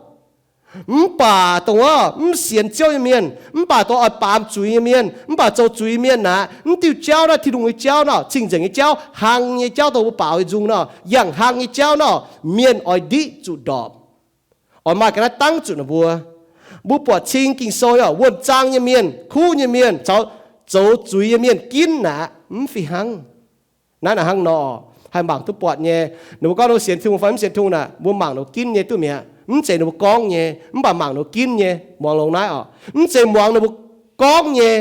Mv baac dongh wuov mv sienx Ziouv nyei mienh, mv baac dongh oix baamz zuiz nyei mienh, mv baac zoux zuiz mienh naaic, mv diuh jauv naaiv, Tin-Hungh nyei jauv nor, cing-nzengc nyei jauv, hnangv nyei jauv dongh mbuo baaux nyei nzung nor, yangh hnangv nyei jauv nor, mienh oix ndiqv zuqc ndorpc. Oix maaih ga'naaiv dangv zuqc ninh mbuo. Mbuo buatc cing Ging-Sou orqc, wuonh zaang nyei mienh, kuv nyei mienh caux zoux zuiz nyei mienh ginv naaic mv fih hnangv. Naaiv naaic hnangv nor, haih mangc duqv buatc nyei. Ninh mbuo gorngv ninh mbuo sienx Tin-Hungh fai mv sienx Tin-Hungh naaic, mbuo mangc ninh mbuo ginv nyei duqv mi'aqv. Mv zeiz ninh mbuo gorngv nyei, mv baac mangc ninh mbuo ginv nyei. Muangx longx naaiv orqc, mv zeiz muangx ninh mbuo gorngv nyei,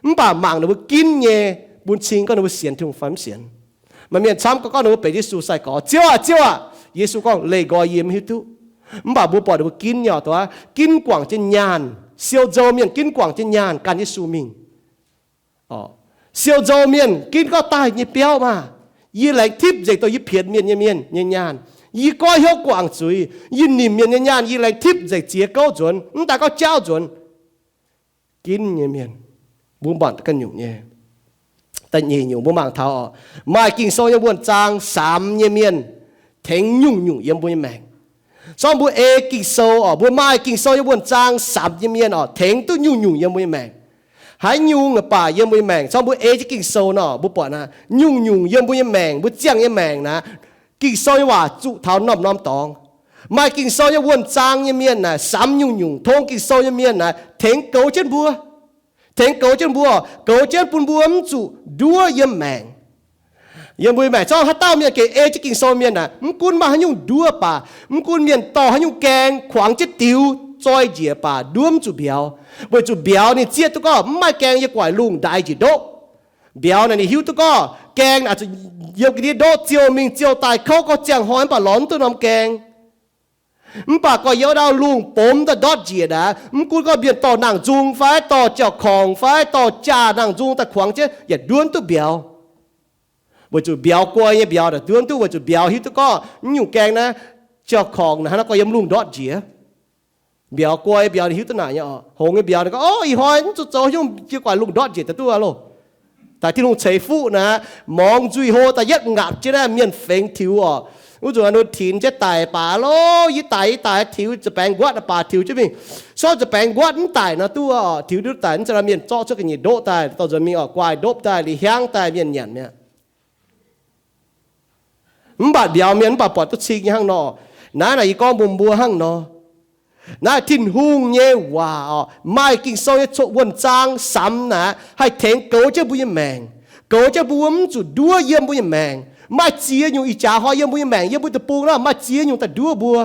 mv baac mangc ninh mbuo ginv nyei, bun cing gorngv ninh mbuo sienx Tin-Hungh fai mv sienx. Maaih mienh camv gorngv ninh mbuo benx Yesu sai-gorx, Ziouv aah! Ziouv aah! Yesu gorngv, leih nqoi yie mv hiuv duqv. Mv baac mbuo buatc ninh mbuo ginv nyei orqc, dongh ginv guangc jienv nyaanh. Siou nzou mienh ginv guangc jienv nyaanh gan Yesu mingh. Siou nzou mienh ginv gorngv daaih nyei biauv maah! Yie laengz tipv nzengc dongh yie pienx mienh nyei, mienh nyei nyaanh. Yie goiv hnyouv guangc zuiz. Yie nimc mienh nyei nyaanh yie laengz tipv nzengc ziex gouv nzuonx, mv daaih gorngv jaauv nzuonx. Ginv nyei mienh, mbuo mangc ganh nyungc nyei. Da'nyeic nyungc mbuo mangc taux orqc, maaih Ging-Sou nyei wuonh zaang samx nyei mienh tengx nyungc-nyungc yiem mbuo nyei maengc. Sorng mbuo ei Ging-Sou orqc, mbuo maaih Ging-Sou nyei wuonh zaang samx nyei mienh orqc, tengx duqv nyungc-nyungc yiem mbuo nyei maengc. Haaix nyungc baac yiem mbuo nyei maengc, sorng mbuo ei jienv Ging-Sou nor, mbuo buatc naaic nyungc-nyungc yiem mbuo nyei maengc, mbuo ziangh nyei maengc naaic, Ging-Sou nyei waac zuqc taux norm-norm dorngx. Maaih Ging-Sou nyei wuonh zaang nyei mienh naaic, samx nyungc-nyungc tong Ging-Sou nyei mienh naaic, tengx goux jienv mbuo. Tengx goux jienv mbuo, goux jienv bun mbuo mv zuqc nduov yiem maengc. Yiem mbuo nyei maengc zorqv haaix dauh mienh gengh ei jienv Ging-Sou mienh naaic, mv gunv maaih haaix nyungc nduov baac, mv gunv mienh dorh haaix nyungc gaeng kuangx jienv diux zoi njiec baac, nduov mv zuqc mbiauz. Weic zuqc mbiauz ninh zieqv duqv gorngv mv maaih gaeng yie guaix lungh ndaix njiec ndoqv. Mbiauz naaic ninh hiuv duqv gorngv gaeng naaic zuqc yiem ga'ndiev ndoqv ziouh mingh ziouh daaih kouv gorngv ziangh hnoi mv baac lorz mv duqv norm gaeng. Mv baac gorx-youz ndau lungh bomx daaih ndortv njiec naaic, mv gunv gorngv mienh dorh nangh nzung fai dorh jauv-korngc fai dorh jaa nangh nzung daaih kuangx jienv yaac nduov mv duqv mbiauz. Weic zuqc mbiauz guai nyei mbiauz naaic nduov mv duqv, weic zuqc mbiauz hiuv duqv gorngv mv nyungc gaeng naaiv jauv-korngc naaic hnangv naaiv gorngv yiem lungh ndortv njiec. Mbiauz guai mbiauz ninh hiuv duqv naaic nyei oc. Hngongx nyei mbiauz ninh gorngv, Ov, ih hnoi mv zuqc zoux haaix nyungc, yie guaix lungh ndortv njiec daaih duqv aqv loh. Daaih Tin-Hungh ceix fuqv naaic, morngx nzuih hlo daaih yietv ngaapc jienv naaiv mienh fengx tiux oc. Wuov nzunc ninh tinx jienv daic baac loh, yie daic yie daic tiux za'baengx nquatv baac tiux jienv mingh. Sortv za'baengx nquatv mv daic nor duqv oc, tiux duqv daic mv zeiz nor mienh zorqv cuotv ga'nyiec ndoqv daaih, dorh nzuonx mingh oix guaih ndopv daaih liuz hiaangv daaih mienh nyanc mi'aqv. Mv baac mbiauz mienh mv baac buatc duqv cing nyei hnangv nor. Naaiv naaic yie gorngv mbuox mbuo hnangv nor. Naaiv Tin-Hungh nyei waac oc, maaih Ging-Sou nyei wuonh zaang samx naaic haih tengx goux jienv mbuo nyei maengc, goux jienv mbuo mv zuqc nduov yiem mbuo nyei maengc. Maaih ziex nyungc ih jaax hnoi yiem mbuo nyei maengc, yiem mbuo deic-bung naaiv maaih ziex nyungc daaih nduov mbuo.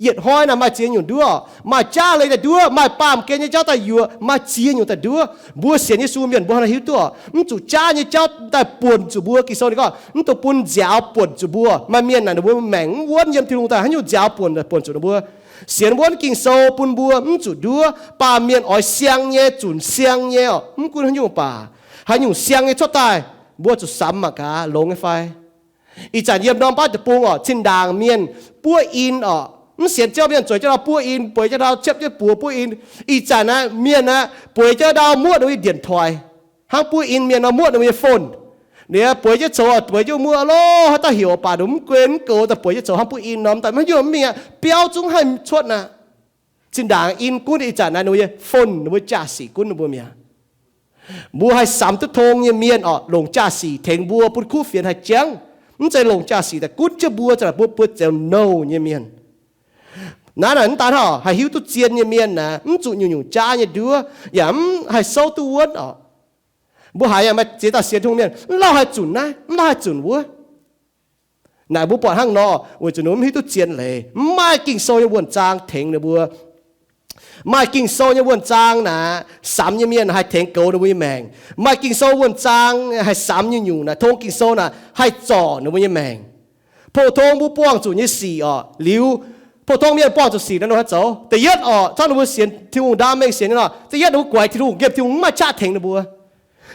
Yietc hnoi naaic maaih ziex nyungc nduov, maaih jaav leiz daaih nduov, maaih baamh gen nyei jauv daaih yuoqc, maaih ziex nyungc daaih nduov. Mbuo sienx Yesu mienh mbuo hnangv naaiv hiuv duqv, mv zuqc jaav nyei jauv daaih buonc zuqc mbuo. Ging-Sou ninh gorngv mv dungx bun nziaaux buonc zuqc mbuo. Maaih mienh naaic ninh mbuo maengc mv wuonv yiem Tin-Hungh daaih haaix nyungc nziaaux buonc, buonc zuqc ninh mbuo. Sienx wuonv Ging-Sou bun mbuo mv zuqc nduov, baamh mienh oix siang nyei, zunc siang nyei oc, mv gunv haaix nyungc baac, haaix nyungc siang nyei cuotv daaih, mbuo zuqc samx mangc gaax longx nyei fai. Ih zanc yiem norm baav deic-bung oc, zinh ndaangc mienh buov in oc, mv sienx Ziouv mienh zueiz jienv ndau buov in, bueix jienv ndau ciepv jienv buoz buov in. Ih zanc naaiv mienh aeqv, bueix jienv ndau muoqv ninh mbuo nyei điện thoại, hnangv buov in mienh nor muoqv ninh mbuo nyei phone. Ninh bueix jienv coux, bueix jienv muoqv loh, haaix dauh heuc baac ninh mv guen mv goux daaih bueix jienv coux hnangv buov in nor, mv daaih maiv hnyouv mv mingh aqv, biauv zungv haih cuotv aqv. Zinh ndaangc in gunv ih zanc naaiv ninh mbuo nyei phone, ninh mbuo jaa-sic gunv ninh mbuo mi'aqv. Mbuo haih samx duqv tong nyei mienh oc, longc jaa-sic tengx mbuo bun kuv fienx haih jangv. Mv zeiz longc jaa-sic daaih gunv jienv mbuo, za'gengh mbuo buo zoux nouh nyei mienh. Naaiv naaic mv daan hnangv, haih hiuv duqv zien nyei mienh naaic, mv zuqc nyungc-nyungc jaav nyei nduov, yaac mv haih souv duqv wuonv oc. Mbuo haiz yaac maaih ziex dauh sienx Tin-Hungh mienh, mv lauh haih zunc naaiv, mv lauh haih zunc wuov. Naaic mbuo buatc hnangv nor, weic zuqc ninh mv hiuv duqv zien leiz, mv maaih Ging-Sou nyei wuonh zaang tengx ninh mbuo. Maaih Ging-Sou nyei wuonh zaang naaic, samx nyei mienh haih tengx goux ninh mbuo nyei maengc. Maaih Ging-Sou wuonh zaang haih samx nyungc-nyungc naaic, tong Ging-Sou naaic haih zorc ninh mbuo nyei maengc. Pou-tong mbuo buangh zuqc nyei sic oc, liuz, pou-tong mienh buangh zuqc sic naaiv nor haih zoux. Da'yietv oc, zorqv ninh mbuo sienx Tin-Hungh ndaam mengh sienx nyei nor, da'yietv ninh mbuo guaix Tin-Hungh, nqemh Tin-Hungh mv maaih qaqv tengx ninh mbuo.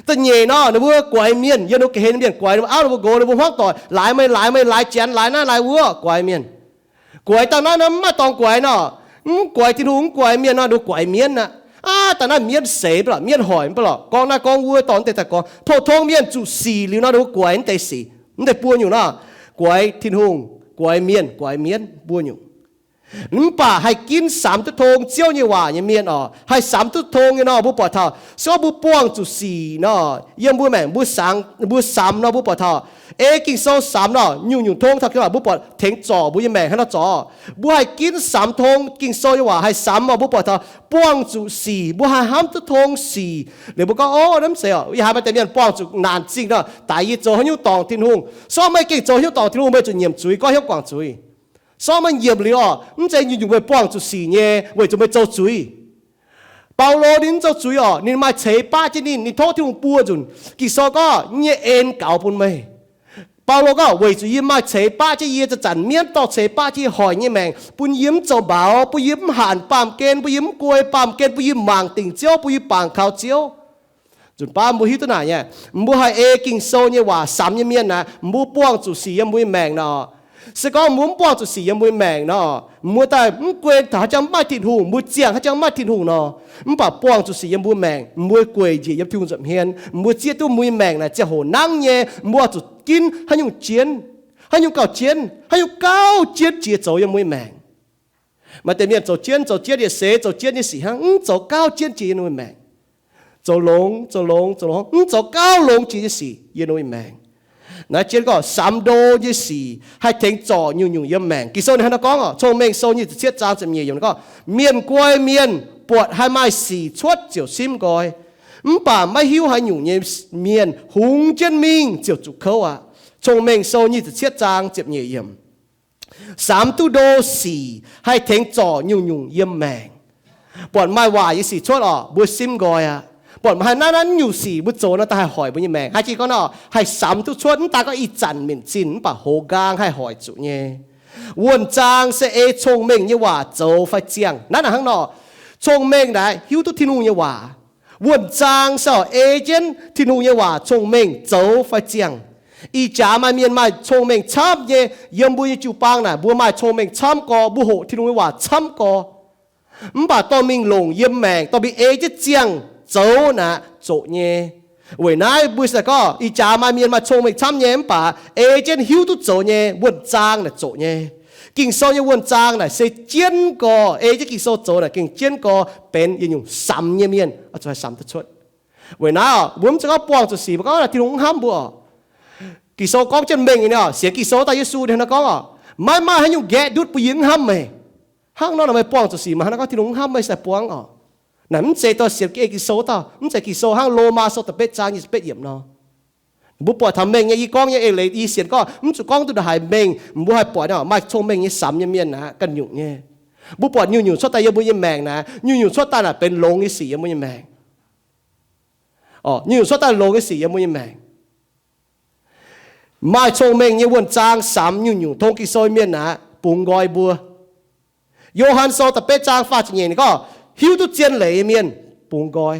Da'nyeic nor, ninh mbuo guaix mienh, yiem ninh mbuo ga'hlen mienh guaix ninh mbuo, auv ninh mbuo nqox ninh mbuo hmuangv doic, laaix meih, laaix meih, laaix janx, laaix naaiv laaix wuov, guaix mienh. Guaix dangh naaiv nor mv maaih dorngx guaix nor, mv guaix Tin-Hungh, mv guaix mienh nor, ninh mbuo guaix mienv aqv. Aav, dangh naaiv mienv seix mv baac lorqc, mienv hoic mv baac lorqc, gorngv naaiv gorngv wuov dorh naaiv deix daaih gorngv. Pou-tong mienh zuqc sic liuz nor, ninh mbuo guaix naaiv deix sic. Mv deix buo nyungc nor, guaix Tin-Hungh, guaix mienh, guaix mienv buo nyungc. Mv baac haih ginv samx duqv tong Ziouv nyei waac nyei mienh oc, haih samx duqv tong nyei nor, mbuo buatc taux se gorngv mbuo buangh zuqc sic nor, yiem mbuo maengc mbuo samx, mbuo samx nor, mbuo buatc taux ei Ging-Sou samx nor, nyungc-nyungc tong taux Ging-Sou mbuo buatc tengx zorc mbuo nyei maengc hnangv nor zorc. Mbuo haih ginv samx tong Ging-Sou nyei waac haih samx oc, mbuo buatc taux buangh zuqc sic mbuo haih hnamv duqv tong sic. Liuz mbuo gorngv, Ov, naaiv mv zeiz oc, yie haiz maaih deix mienh buangh zuqc naanc zingh nor, daaix yie zoux haaix nyungc dorngc Tin-Hungh. Se gorngv meih gengh zoux haaix nyungc dorngc Tin-Hungh, meih zuqc nyiemc zuiz, gorngv hnyouv guangc zuiz. Se gorngv meih nyiemc liuz oc, mv zeiz nyungc-nyungc meih buangh zuqc sic nyei weic zuqc meih zoux zuiz. Baulo ninh mv zoux zuiz oc, ninh maaih ceix baqv jienv ninh, ninh tov Tin-Hungh buo nzunc. Ging-Sou gorngv, Yie nyei en gaux bun meih. Baulo gorngv, Weic zuqc yie maaih ceix baqv jienv yie, zanc-zanc mienv dorh ceix baqv jienv yie, hoic yie nyei maengc, bun yie mv zoux mbaaux, bun yie mv hanc baamh gen, bun yie mv guei baamh gen, bun yie mangc dingc Ziouv, bun yie bangc kaux Ziouv. Nzunc baav mbuo hiuv duqv naaic nyei, mbuo haih ei Ging-Sou nyei waac samx nyei mienh naaic, mbuo buangh zuqc sic yiem mbuo nyei maengc nor, se gorngv mbuo mv buangh zuqc sic yiem mbuo nyei maengc nor, mbuo daaih mv guen taux haaix jangx mv maaih Tin-Hungh, mbuo ziangh haaix jangx mv maaih Tin-Hungh nor, mv baac buangh zuqc sic yiem mbuo maengc, mbuo gueic njiec yiem Tin-Hungh nza'hmien, mbuo zieqv duqv mbuo nyei maengc naaic ziangh hoc nangv nyei, mbuo oix zuqc ginv haaix nyungc jienv, haaix nyungc gauh jienv, haaix nyungc gauh jienv jiex zoux yiem mbuo nyei maengc. Maaih deix mienh zoux jienv, zoux jienv yietc seix, zoux jienv nyei sic hnangv, mv zoux gauh jienv jiex yiem ninh mbuo maengc. Zoux longx, zoux longx, zoux longx, mv zoux gauh longx jiex nyei sic yiem ninh mbuo maengc. Naaiv jienv gorngv samx ndo nyei sic haih tengx zorc nyungc-nyungc yiem maengc. Ging-Sou ninh hnangv naaiv gorngv oc, Cong-Mengh Sou nyic ziepc cietv zaang ziepc nyeic yiemc gorngv, mienh guai mienh buatc haih maaih sic cuotv ziouc simv nqoi, mv baac maiv hiuv haaix nyungc nyei mienh hungx jienv mingh ziouc zuqc kouv aqv. Cong-Mengh Sou nyic ziepc cietv zaang ziepc nyeic yiemc. Samx duqv ndo sic haih tengx zorc nyungc-nyungc yiem maengc. Buatc maaih waaic nyei sic cuotv oc, mbuo simv nqoi aqv. Buatc maaih naaiv naaiv nyungc sic mbuo zoux nor daaih haih hoic mbuo nyei maengc. Haaix jih gorngv nor, haih samx duqv cuotv, mv daaih gorngv ih zanc minc zinh mv baac hoz nqaang haih hoic zuqc nyei. Wuonh zaang se ei cong-mengh nyei waac zoux fai ziangh. Naaiv naaic hnangv nor, cong-mengh naaic hiuv duqv Tin-Hungh nyei waac. Wuonh zaang se ei jienv Tin-Hungh nyei waac cong-mengh zoux fai ziangh. Ih jaax maaih mienh maaih cong-mengh camv nyei, yiem mbuo nyei jiu-baang naaic mbuo maaih cong-mengh camv gorx, mbuo hoqc Tin-Hungh nyei waac camv gorx. Mv baac dorh mingh longc yiem maengc, dorh mingh ei jienv ziangh zoux naaic zoqc nyei. Weic naaiv mbuo se gorngv ih jaax maaih mienh maaih cong-mengh camv nyei mv baac ei jienv hiuv duqv zoux nyei wuonh zaang naaic zoqc nyei. Ging-Sou nyei wuonh zaang naaic se jienv gorx, ei jienv Ging-Sou zoux naaic gengh jienv gorx benx yietc nyungc samx nyei mienh, samx duqv cuotv. Weic naaiv mbuo mv zeiz gorngv buangh zuqc sic mbuo gorngv Tin-Hungh mv hnamv mbuo oc. Ging-Sou gorngv jienv mengh nyei oc, sienx Ging-Sou daaih Yesu ninh hnangv gorngv oc, maiv maaih haaix nyungc nqaeqv ndutv bun yie mv hnamv meih. Hnangv nor meih buangh zuqc sic meih hnangv naaiv gorngv Tin-Hungh mv hnamv meih se buangv oc. Naaic mv zeiz dorh sienx Ging-Sou dauh, mv zeiz Ging-Sou hnangv Lomaa Sou da'betv zaang nyic ziepc betv yiemc nor. Mbuo buatc taux mengh nyei, yie gorngv nyei eix leiz yie sienx gorngv mv zuqc gorngv duqv ndongc haaix mengh, mbuo haih buatc nor maaih cong-mengh nyei samx nyei mienh naaic ganh nyungc nyei. Mbuo buatc nyungc-nyungc cuotv daaih yiem mbuo nyei maengc naaic, nyungc-nyungc cuotv daaih naaic benx longx nyei sic yiem mbuo nyei maengc. Nyungc-nyungc cuotv daaih longx nyei sic yiem mbuo nyei maengc. Maaih cong-mengh nyei wuonh zaang samx nyungc-nyungc tong Ging-Sou mienh naaic bungx nqoi mbuo. Yo^han Sou da'betv zaang faah ziepc nyeic ninh gorngv, hiuv duqv zien leiz nyei mienh bungx nqoi.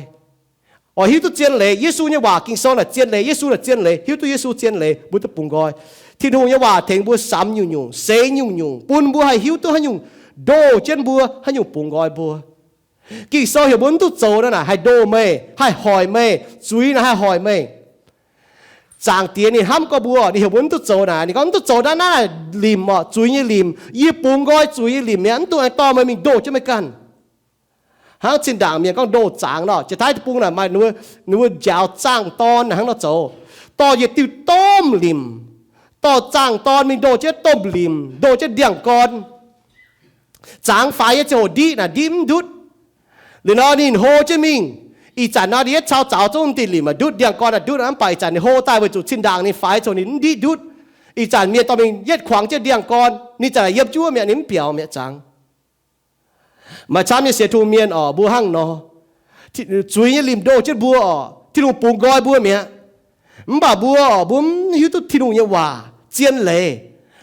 Oix hiuv duqv zien leiz, Yesu nyei waac Ging-Sou naaic zien leiz, Yesu naaic zien leiz, hiuv duqv Yesu zien leiz mbuo duqv bungx nqoi. Tin-Hungh nyei waac tengx mbuo samx nyungc-nyungc, seix nyungc-nyungc, bun mbuo haih hiuv duqv haaix nyungc ndoh jienv mbuo, haaix nyungc bungx nqoi mbuo. Ging-Sou heuc mbuo mv duqv zoux naaiv naaic haih ndoh meih, haih hoic meih, zuiz naaic haih hoic meih. Zaangc Diex ninh hnamv gorx mbuo, ninh heuc mbuo mv duqv zoux naaic. Ninh gorngv, mv duqv zoux naaiv, naaiv naaic limc orqc, zuiz nyei limc. Yie bungx nqoi zuiz nyei limc mi'aqv, mv dungx aengx dorh meih mingh ndoh jienv meih ganh. Hnangv zinh ndaangc mienh gorngv ndoh zaangc nor, jiex taiv deic-bung naaic maaih ninh mbuo njaaux zaangv-dorn naaic hnangv nor zoux, dorh yietc diuh domh limc, dorh zaangv-dorn mingh ndoh jienv domh limc, ndoh jienv ndiangx-gorn. Zaangc faix nyei ziangh hoc ndiqv naaic ndiqv mv ndutv. Liuz nor ninh hlo jienv mingh. Ih zanc nor ninh yietv cau zaux zungv diuh limc aac ndutv, ndiangx-gorn aac ndutv, mv baac ih zanc ninh hlo daaih weic zuqc zinh ndaangc ninh faix ziangh hoc ninh mv ndiqv ndutv. Ih zanc mienh dorh mingh yietv kuangx jienv ndiangx-gorn, ninh zanc naaic yiem jienv wuov mi'aqv, ninh mv biaux mi'aqv zaangc. Maaih camv nyei sienx Tin-Hungh mienh orqc, mbuo hnangv nor, zuiz nyei limc ndoh jienv mbuo orqc, Tin-Hungh bungx nqoi mbuo mi'aqv. Mv baac mbuo orqc, mbuo mv hiuv duqv Tin-Hungh nyei waac zien leiz.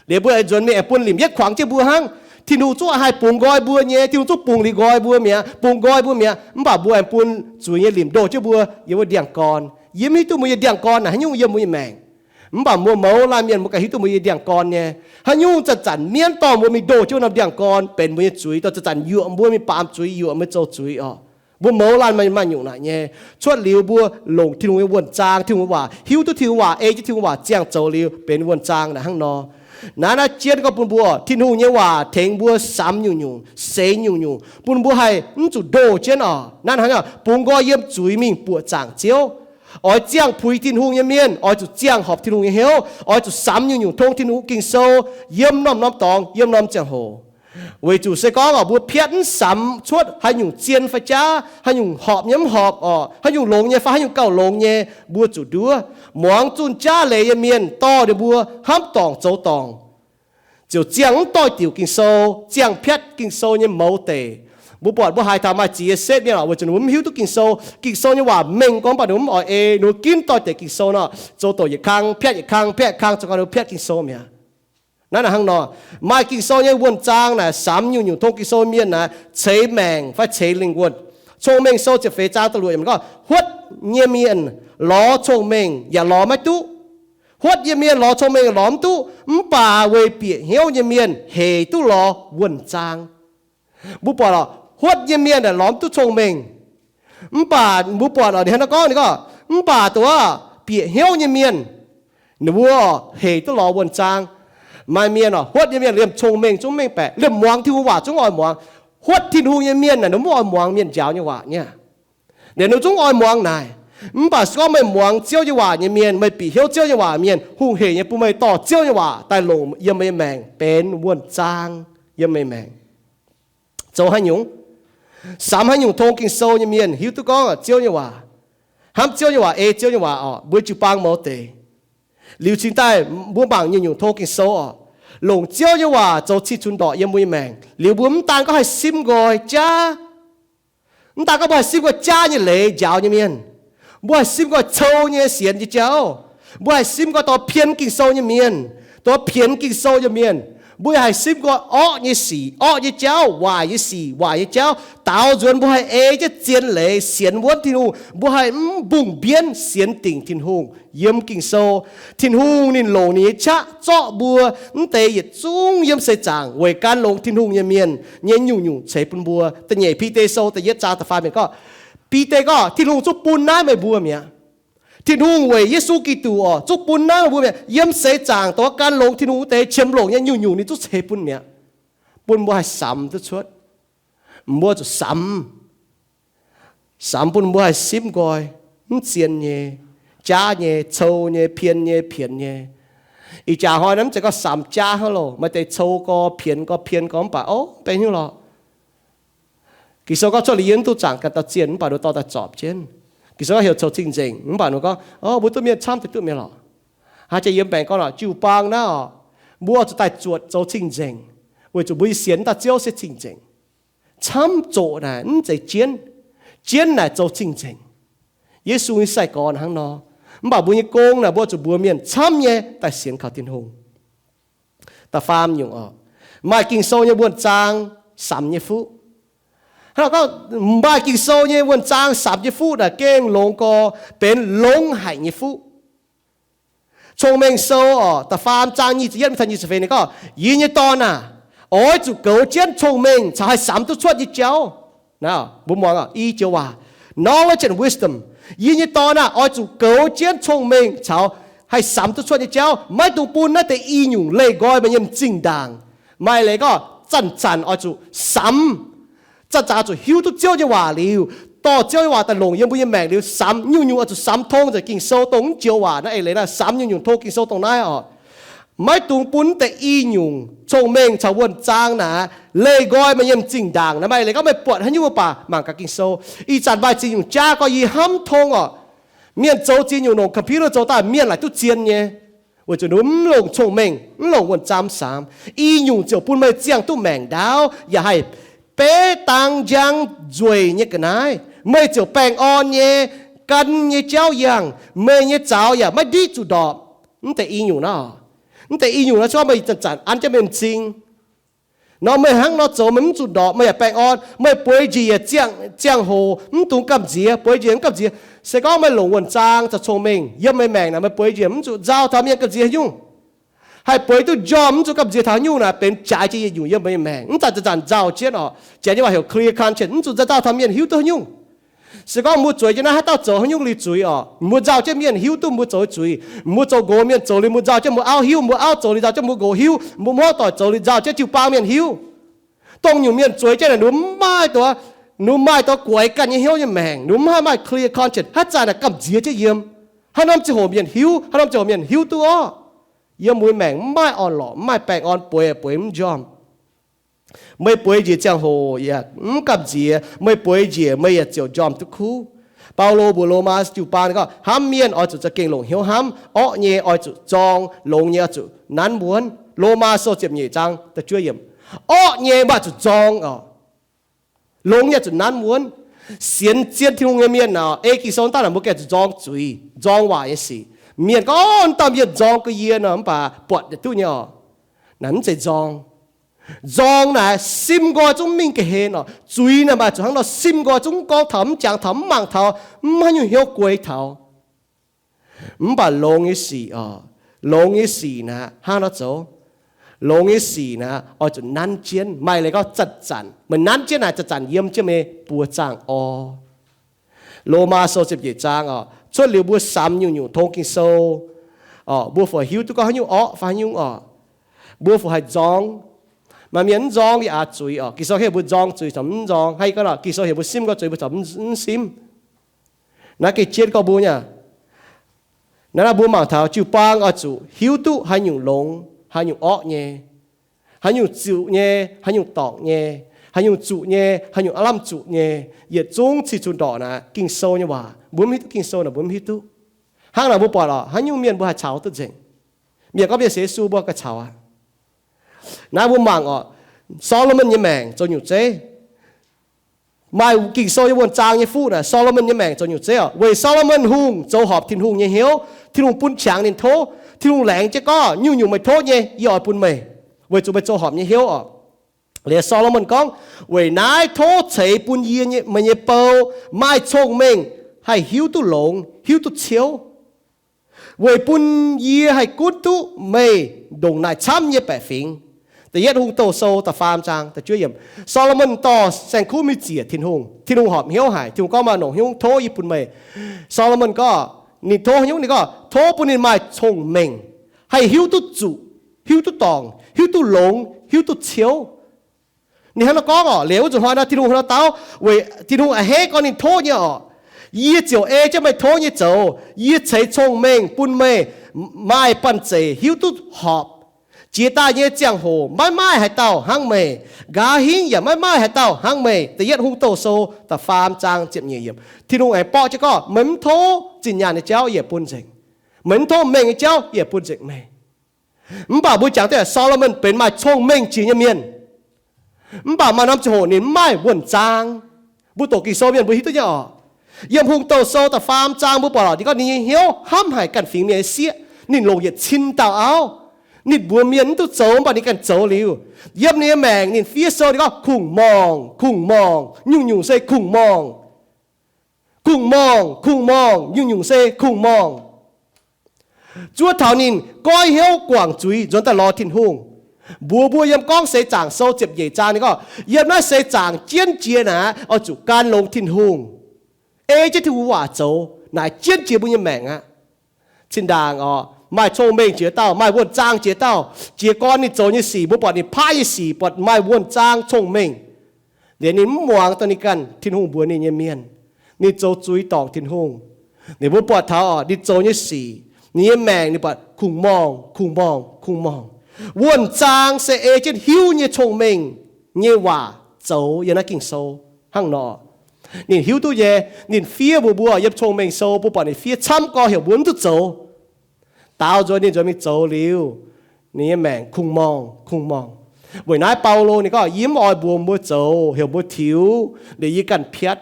Liuz mbuo aengx nzuonx mingh aengx bun limc yietv kuangx jienv mbuo hnangv. Tin-Hungh zungv haih bungx nqoi mbuo nyei, Tin-Hungh zungv bungx liuz nqoi mbuo mi'aqv, bungx nqoi mbuo mi'aqv, mv baac mbuo aengx bun zuiz nyei limc ndoh jienv mbuo yiem wuov ndiangx-gorn. Yie mv hiuv duqv mbuo nyei ndiangx-gorn naaic haaix nyungc yiem mbuo nyei maengc. Mv baac mbuo mouz laanh mienh mbuo ganh hiuv duqv mbuo nyei ndiangx-gorn nyei. Haaix nyungc zanc-zanc mienv dorh mbuo mingh ndoh jienv wuov norm ndiangx-gorn benx mbuo nyei zuiz, dorh zanc-zanc yuoqc mbuo mingh baamz zuiz, yuoqc mbuo zoux zuiz orqc. Mbuo mouz laanh maaih nyungc naaic nyei. Cuotv liuz mbuo longc Tin-Hungh nyei wuonh zaang, Tin-Hungh waac, hiuv duqv Tin-Hungh waac, ei jienv Tin-Hungh waac ziangh zoux liuz benx wuonh zaang naaic hnangv nor. Naaiv naaiv jienv gorngv bun mbuo, Tin-Hungh nyei waac tengx mbuo samx nyungc-nyungc, seix nyungc-nyungc, bun mbuo haih mv zuqc ndoh jienv orqc. Naaiv hnangv bungx nqoi yiem zuiz mingh buoqc zaangc Ziouv. Oix ziangh puix Tin-Hungh nyei mienh oix zuqc ziangh horpc Tin-Hungh nyei hnyouv, oix zuqc samx nyungc-nyungc tong Tin-Hungh Ging-Sou yiem norm-norm dorngx, yiem norm ziangh hoc. Weic zuqc se gorngv orqc, mbuo piatv mv samx cuotv haaix nyungc zien fai jaav, haaix nyungc horpc nyei mv horpc orqc, haaix nyungc longx nyei fai haaix nyungc gauh longx nyei, mbuo zuqc nduov. Muangx zunh jaav leiz nyei mienh dorh ninh mbuo hnamv dorngc zoux dorngc, ziouc ziangh mv doix-diuc Ging-Sou, ziangh piatv Ging-Sou nyei mouz deic. Mbuo buatc mbuo haiz taux maaih ziex nyei setv mienh orqc, weic zuqc ninh mbuo mv hiuv duqv Ging-Sou. Ging-Sou nyei waac mengh gorngv mv baac ninh mbuo mv oix ei, ninh mbuo ginv doix-diuc Ging-Sou nor, zoux doqc yietc kang piatv yietc kang piatv yietc kang zoux gau ninh mbuo piatv Ging-Sou mi'aqv. Naaiv naaic hnangv nor, maaih Ging-Sou nyei wuonh zaang naaic samx nyungc-nyungc tong Ging-Sou mienh naaic ceix maengc fai ceix lingh wuonh. Cong-Mengh Sou ziepc feix zaang da'luoqc yiemc gorngv, huotv nyei mienh lorz cong-mengh yaac lorz maiv duqv. Huotv nyei mienh lorz cong-mengh lorz mv duqv, mv baac weic bieqc hnyouv nyei mienh heic duqv lorz wuonh zaang. Mbuo buatc lorqc, huotv nyei mienh aeqv, lorz mv duqv cong-mengh. Mv baac mbuo buatc lorqc, ninh hnangv naaiv gorngv, ninh gorngv, mv baac dongh bieqc hnyouv nyei mienh, ninh mbuo heic duqv lorz wuonh zaang. Maaih mienh orqc, huotv nyei mienh liemh cong-mengh zungv mengh baeqc, liemh muangx Tin-Hungh waac zungv oix muangx. Huotv Tin-Hungh nyei mienh naaic, ninh mv oix muangx mienh njaaux nyei waac nyei. Liuz ninh zungv oix muangx naaic. Mv baac se gorngv meih muangx Ziouv nyei waac nyei mienh, meih bieqc hnyouv Ziouv nyei waac mienh, hungh hec nyei bun meih dorh Ziouv nyei waac daaih longc yiem meih nyei maengc benx wuonh zaang yiem meih nyei maengc. Zoux haaix nyungc? Samx haaix nyungc tong Ging-Sou nyei mienh hiuv duqv gorngv Ziouv nyei waac, hnamv Ziouv nyei waac, ei Ziouv nyei waac orqc, mbuo jiu-baang mouz deix. Liuz cingx daaih mbuo mangc nyungc-nyungc tong Ging-Sou orqc, longc Ziouv nyei waac zoux cih cunx ndorqc yiem mbuo nyei maengc. Liuz mbuo mv daan gorngv haih simv nqoi jaav, mv daan gorngv mbuo haih simv nqoi jaav nyei leiz njaaux nyei mienh, mbuo haih simv nqoi cou nyei sienx nyei jauv, mbuo haih simv nqoi dorh pien Ging-Sou nyei mienh, dorh pienx Ging-Sou nyei mienh. Mbuo yaac haih simv nqoi orqv nyei sic, orqv nyei jauv, waaic nyei sic, waaic nyei jauv, daaux nzuonx mbuo haih ei jienv zien leiz sienx wuonv Tin-Hungh. Mbuo haih mv mbungh mbienv sienx dingc Tin-Hungh. Yiem Ging-Sou, Tin-Hungh ninh longc ninh nyei qaqv zorqv mbuo mv deix yietc zungv yiem seix zaangc weic gan longx Tin-Hungh nyei mienh nyei nyungc-nyungc ceix bun mbuo. Da'nyeic Bide Sou da'yietv zaang da'faam yiemc gorngv, Bide gorngv, Tin-Hungh zungv bun naaiv meih mbuo mi'aqv. Tin-Hungh weic Yesu Giduc orqc, zungv bun naaiv meih mbuo mi'aqv. Yiem seix zaangc dongh gan longx Tin-Hungh wuov deix qiemx longc nyei nyungc-nyungc ninh zungv ceix bun mi'aqv, bun mbuo haih samx duqv cuotv. Mbuo zuqc samx, samx bun mbuo haih simv nqoi, mv zien nyei, jaav nyei, cou nyei, pien nyei, pienx nyei. Ih jaax hnoi naaiv mv zeiz gorngv samx jaav hnangv loh, maaih deix cou gorx, pienx gorx, pien gorx mv baac o, mv benx hnyouv lorqc. Ging-Sou gorngv cuotv liuz yie mv duqv zaangc ganh dauh zienh, mv baac nduov dorh daaih zorpc jienv. Ging-Sou gorngv heuc zoux cing-nzengc, mv baac nduov gorngv, o, mbuo duqv mienh camv deix duqv mienh lorqc. Haaix jaax yiem baengc gorngv lorqc, jiu-baang naaiv orqc, mbuo zuqc daaih zuotc zoux cing-nzengc, weic zuqc mbuo nyei sienx daaih Ziouv se cing-nzengc. Camv zoqc naaic mv zeiz jienv. Jienv naaic zoux cing-nzengc. Yesu nyei sai-gorx hnangv nor. Mv baac mbuo nyei gong naaic mbuo zuqc mbuox mienh camv nyei daaih sienx kaux Tin-Hungh. Da'faam nyungc orqc, maaih Ging-Sou nyei wuonh zaang samx nyei fuqv. Hnangv gorngv maaih Ging-Sou nyei wuonh zaang samx nyei fuqv naaic gengh longx gorx, benx longx haic nyei fuqv. Cong-Mengh Sou orqc, da'faam zaang nyic ziepc yietv mingh taux nyic ziepc feix ninh gorngv, Yie nyei dorn aah! Oix zuqc goux jienv cong-mengh caux haih samx duqv cuotv nyei jauv. Naaiv mbuo muangx i joux waac, knowledge and wisdom. Yie nyei dorn aah! Oix zuqc goux jienv cong-mengh caux haih samx duqv cuotv nyei jauv. Maiv dungx bun naaiv deix i nyungc leih nqoi meih nyei m'zing ndaangc. Maaih leiz gorngv zanc-zanc oix zuqc samx. Zanc-zanc oix zuqc hiuv duqv Ziouv nyei waac liuz, dorh Ziouv nyei waac daaih longc yiem mbuo nyei maengc liuz, samx nyungc-nyungc oix zuqc samx tong nzengc Ging-Sou dongh mv joux waac naaiv eix leiz naaiv, samx nyungc-nyungc tong Ging-Sou dongh naaiv orqc. Maiv dungx bun deix i nyungc cong-mengh caux wuonh zaang naaic leih nqoi meih nyei m'zing ndaangc. Naaiv maaih leiz gorngv meih buatc haaix nyungc mv baac mangc gaax Ging-Sou. Ih zanc maaih ziex nyungc jaav gorngv yie hnamv tong orqc. Mienh zoux ziex nyungc longc computer zoux daaih mienh laaic duqv zien nyei. Weic zuqc ninh mv longc cong-mengh, mv longc wuonh zaang samx. I nyungc ziouc bun meih ziangh duqv maengc ndaauv yaac haih beiv dang njang nzueic nyei ga'naaiv. Meih ziouc baengh orn nyei, gan nyei jauv yangh, meih nyei zaux yaac maiv ndiqv zuqc ndorpc. Mv deix i nyungc naaiv, mv deix i nyungc naaiv se gorngv meih zanc-zanc an jienv meih m'zing nor, meih hnangv nor zoux meih mv zuqc ndorpc, meih yaac baengh orn. Meih bueix njiec ziangh, ziangh hoc mv dungx gamh nziex, bueix njiec mv gamh nziex. Se gorngv meih longc wuonh zaang caux cong-mengh yiem meih maengc naaic, meih bueix njiec mv zuqc nzauh taux mienh gamh nziex haaix nyungc. Haih bueix duqv njormh mv zuqc gamh nziex taux haaix nyungc naaic benx jaaix jiex yietc nyungc yiem meih maengc. Mv zanc zanc-zanc nzauh jienv orqc, janx nyei waac heuc clear conscience, mv zuqc nzauh taux mienh hiuv duqv haaix nyungc. Se gorngv mbuo zueiz jienv naaiv haaix dauh zoux haaix nyungc liuz zuiz orqc, mbuo nzauh jienv mienh hiuv duqv mbuo zoux zuiz. Mbuo zoux nqox mienh zoux liuz mbuo nzauh jienv mbuo auv hiuv, mbuo auv zoux liuz nzauh jienv mbuo nqox hiuv, mbuo hmuangv doic zoux liuz nzauh jienv jiu-baang mienh hiuv. Dongh nyungc mienh zueiz jienv naaic, ninh mbuo mv maaih duqv, ninh mbuo maaih duqv guaix ganh nyei hnyouv nyei maengc, ninh mbuo mv haih maaih clear conscience, haaix zanc naaic gamh nziex jienv yiem. Haaix norm ziangh hoc mienh hiuv, haaix norm ziangh hoc mienh hiuv duqv orqc. Yiem mbuo maengc mv maaih orn-lorqc, mv maaih baengh orn, bueix bueix mv njormh. Meih bueix njiec ziangh hoc yaac mv gamh nziex, meih bueix njiec meih yaac ziouc njormh duqv kuv. Baulo mbuox Lomaa jiu-baang gorngv, hnamv mienh oix zuqc za'gengh longc hnyouv hnamv, orqv nyei oix zuqc zorng, longx nyei oix zuqc nanv wuonv. Lomaa sou ziepc nyeic zaang da'juov yiemc. Orqv nyei maiv zuqc nzorng orqc. Longx nyei zuqc nanv wuonv. Sienx zien Tin-Hungh nyei mienh orqc, ei Ging-Sou daaih naaic mbuo gengh zuqc nzorng zuiz, nzorng waaic nyei sic. Mienh gorngv, o, dauh mienh nzorng ga'yie nor, mv baac buatc yietc duqv nyei orqc. Naaic mv zeiz nzorng. Nzorng naaic sim nqoi zungv mv mingh ga'hlen orqc. Zuiz naaic maaih zuqc hnangv nor, sim nqoi zungv mv gorngv taux, mv jangx taux, mv mangc taux, mv haaix nyungc hnyouv guei taux. Mv baac longx nyei sic orqc, longx nyei sic naaic hnangv nor zoux. Longx nyei sic naaic oix zuqc nanv jienv. Maaih leiz gorngv zanc-zanc, meih nanv jienv naaic zanc-zanc yiem jienv meih buoz zaangh orv. Lomaa sou ziepc nyeic zaang orqc, cuotv liuz mbuo samx nyungc-nyungc tong Ging-Sou orqc, mbuo fih hiuv duqv gorngv haaix nyungc orqv fai haaix nyungc orqc. Mbuo fih haih nzorng. Maaih mienh mv nzorng yaac aqc zuiz orqc. Ging-Sou heuc mbuo nzorng zuiz, corc mv nzorng. Haaix gorngv orqc, Ging-Sou heuc mbuo simv nqoi zuiz, mbuo corc mv, mv simv. Naaiv gengh jienv gorngv mbuo nyei. Naaiv, naaiv mbuo mangc taux jiu-baang oix zuqc hiuv duqv haaix nyungc longx, haaix nyungc orqv nyei, haaix nyungc zuqc nyei, haaix nyungc dorngc nyei, haaix nyungc zuqc nyei, haaix nyungc aav lamh zuqc nyei, yietc zungv cih cunx ndorqc naaic Ging-Sou nyei waac. Mbuo mv hiuv duqv Ging-Sou naaic, mbuo mv hiuv duqv. Hnangv naaic mbuo buatc oc, haaix nyungc mienh mbuo haih caux duqv nzengc. Mienh gorngv mienh sienx Yesu mbuo gauh caux aqv. Naaiv mbuo mangc oc, Saa^lo^morn nyei maengc zoux nyungc zeiv. Maaih Ging-Sou nyei wuonh zaang nyei fuqv naaic, Saa^lo^morn nyei maengc zoux nyungc zeiv oc. Weic Saa^lo^morn Hungh zoux horpc Tin-Hungh nyei hnyouv, Tin-Hungh bun qangx ninh tov. Tin-Hungh laengz jienv gorngv, nyungc-nyungc meih tov nyei, yie oix bun meih, weic zuqc meih zoux horpc nyei hnyouv oc. Liuz Saa^lo^morn gorngv, weic naaiv tov ceix bun yie, meih nyei bou, maaih cong-mengh, haih hiuv duqv longx, hiuv duqv ciouv, weic bun yie haih gunv duqv meih ndongc naaic camv nyei baeqc fingx. Da'yietv Hungh Douh Sou da'faam zaang da'juov yiemc. Saa^lo^morn dorh saeng-kuv mingh ziec Tin-Hungh. Tin-Hungh horpc hnyouv haic. Tin-Hungh gorngv, maaih norqc hnyouv tov yie bun meih. Saa^lo^morn gorngv, ninh tov hnyouv, ninh gorngv tov bun ninh maaih cong-mengh, haih hiuv duqv zuqc, hiuv duqv dorngc, hiuv duqv longx, hiuv duqv ciouv. Ninh hnangv naaiv gorngv oc. Liuz wuov nzunc hnoi naaiv Tin-Hungh hnangv naaiv dau, weic Tin-Hungh a'hneiv gorngv ninh tov nyei oc. Yie ziouc ei jienv meih tov nyei zoux. Yie ceix cong-mengh bun meih maaih banh zeic hiuv duqv horpc. Jiex daaih nyei ziangh hoc maiv maaih haaix dauh hnangv meih. Nqa'haav hingv yaac maiv maaih haaix dauh hnangv meih. Da'yietv Hungh Douh Sou da'faam zaang ziepc nyeic yiemc. Tin-Hungh aengx borqv jienv gorngv, meih mv tov zinh nyaanh nyei jauv, yie bun nzengc. Meih mv tov mengh nyei jauv, yie bun nzengc meih. Mv baac mbuo jangx duqv Saa^lo^morn benx maaih cong-mengh jiex nyei mienh. Mv baac maaih norm ziangh hoc ninh mv maaih wuonh zaang. Mbuo doqc Ging-Sou mienh mbuo hiuv duqv nyei oc. Yiem Hungh Douh Sou da'faam zaang mbuo buatc lorqc, ninh gorngv ninh nyei hnyouv hnamv haic ganh fingx mienh nyei sieqv. Ninh longc yietc cin dauh auv. Ninh mbuox mienh mv duqv zoux, mv baac ninh ganh zoux liuz. Yiem ninh nyei maengc ninh fiev sou ninh gorngv, kungx-morngh, kungx-morngh, nyungc-nyungc se kungx-morngh. Kungx-morngh, kungx-morngh, nyungc-nyungc se kungx-morngh. Zuov taux ninh goiv hnyouv guangc zuiz nzuonx daaih lorz Tin-Hungh. Mbuox mbuo yiem Gorngv Seix Zaangc Sou ziepc nyeic zaang ninh gorngv, yiem naaiv seix zaangc jienv jiex naaic oix zuqc gan longx Tin-Hungh, ei jienv Tin-Hungh waac zoux, naaic jienv jiex mbuo nyei maengc aqv. Zinh ndaangc oc, maaih cong-mengh jiex dauh, maaih wuonh zaang jiex dauh, jiez gorn ninh zoux nyei sic, mbuo buatc ninh paaiv nyei sic buatc maaih wuonh zaang cong-mengh. Liuz ninh mv muangx dongh ninh ganh Tin-Hungh mbuox ninh nyei mienh. Ninh zoux zuiz dorngc Tin-Hungh. Ninh mbuo buatc taux oc, ninh zoux nyei sic, ninh nyei maengc ninh buatc kungx-morngh, kungx-morngh, kungx-morngh. Wuonh zaang se ei jienv hiuv nyei cong-mengh nyei waac zoux yiem naaiv Ging-Sou hnangv nor. Ninh hiuv duqv nyei, ninh fiev mbuox mbuo yiem Cong-Mengh Sou, mbuo buatc ninh fiev camv gorx heuc mbuo mv duqv zoux. Daaux nzuonx ninh nzuonx mingh zoux liuz, ninh nyei maengc kungx-morngh, kungx-morngh. Weic naaiv Baulo ninh gorngv, yie mv oix mbuox mbuo zoux heuc mbuo tiux, liuz yie ganh piatv.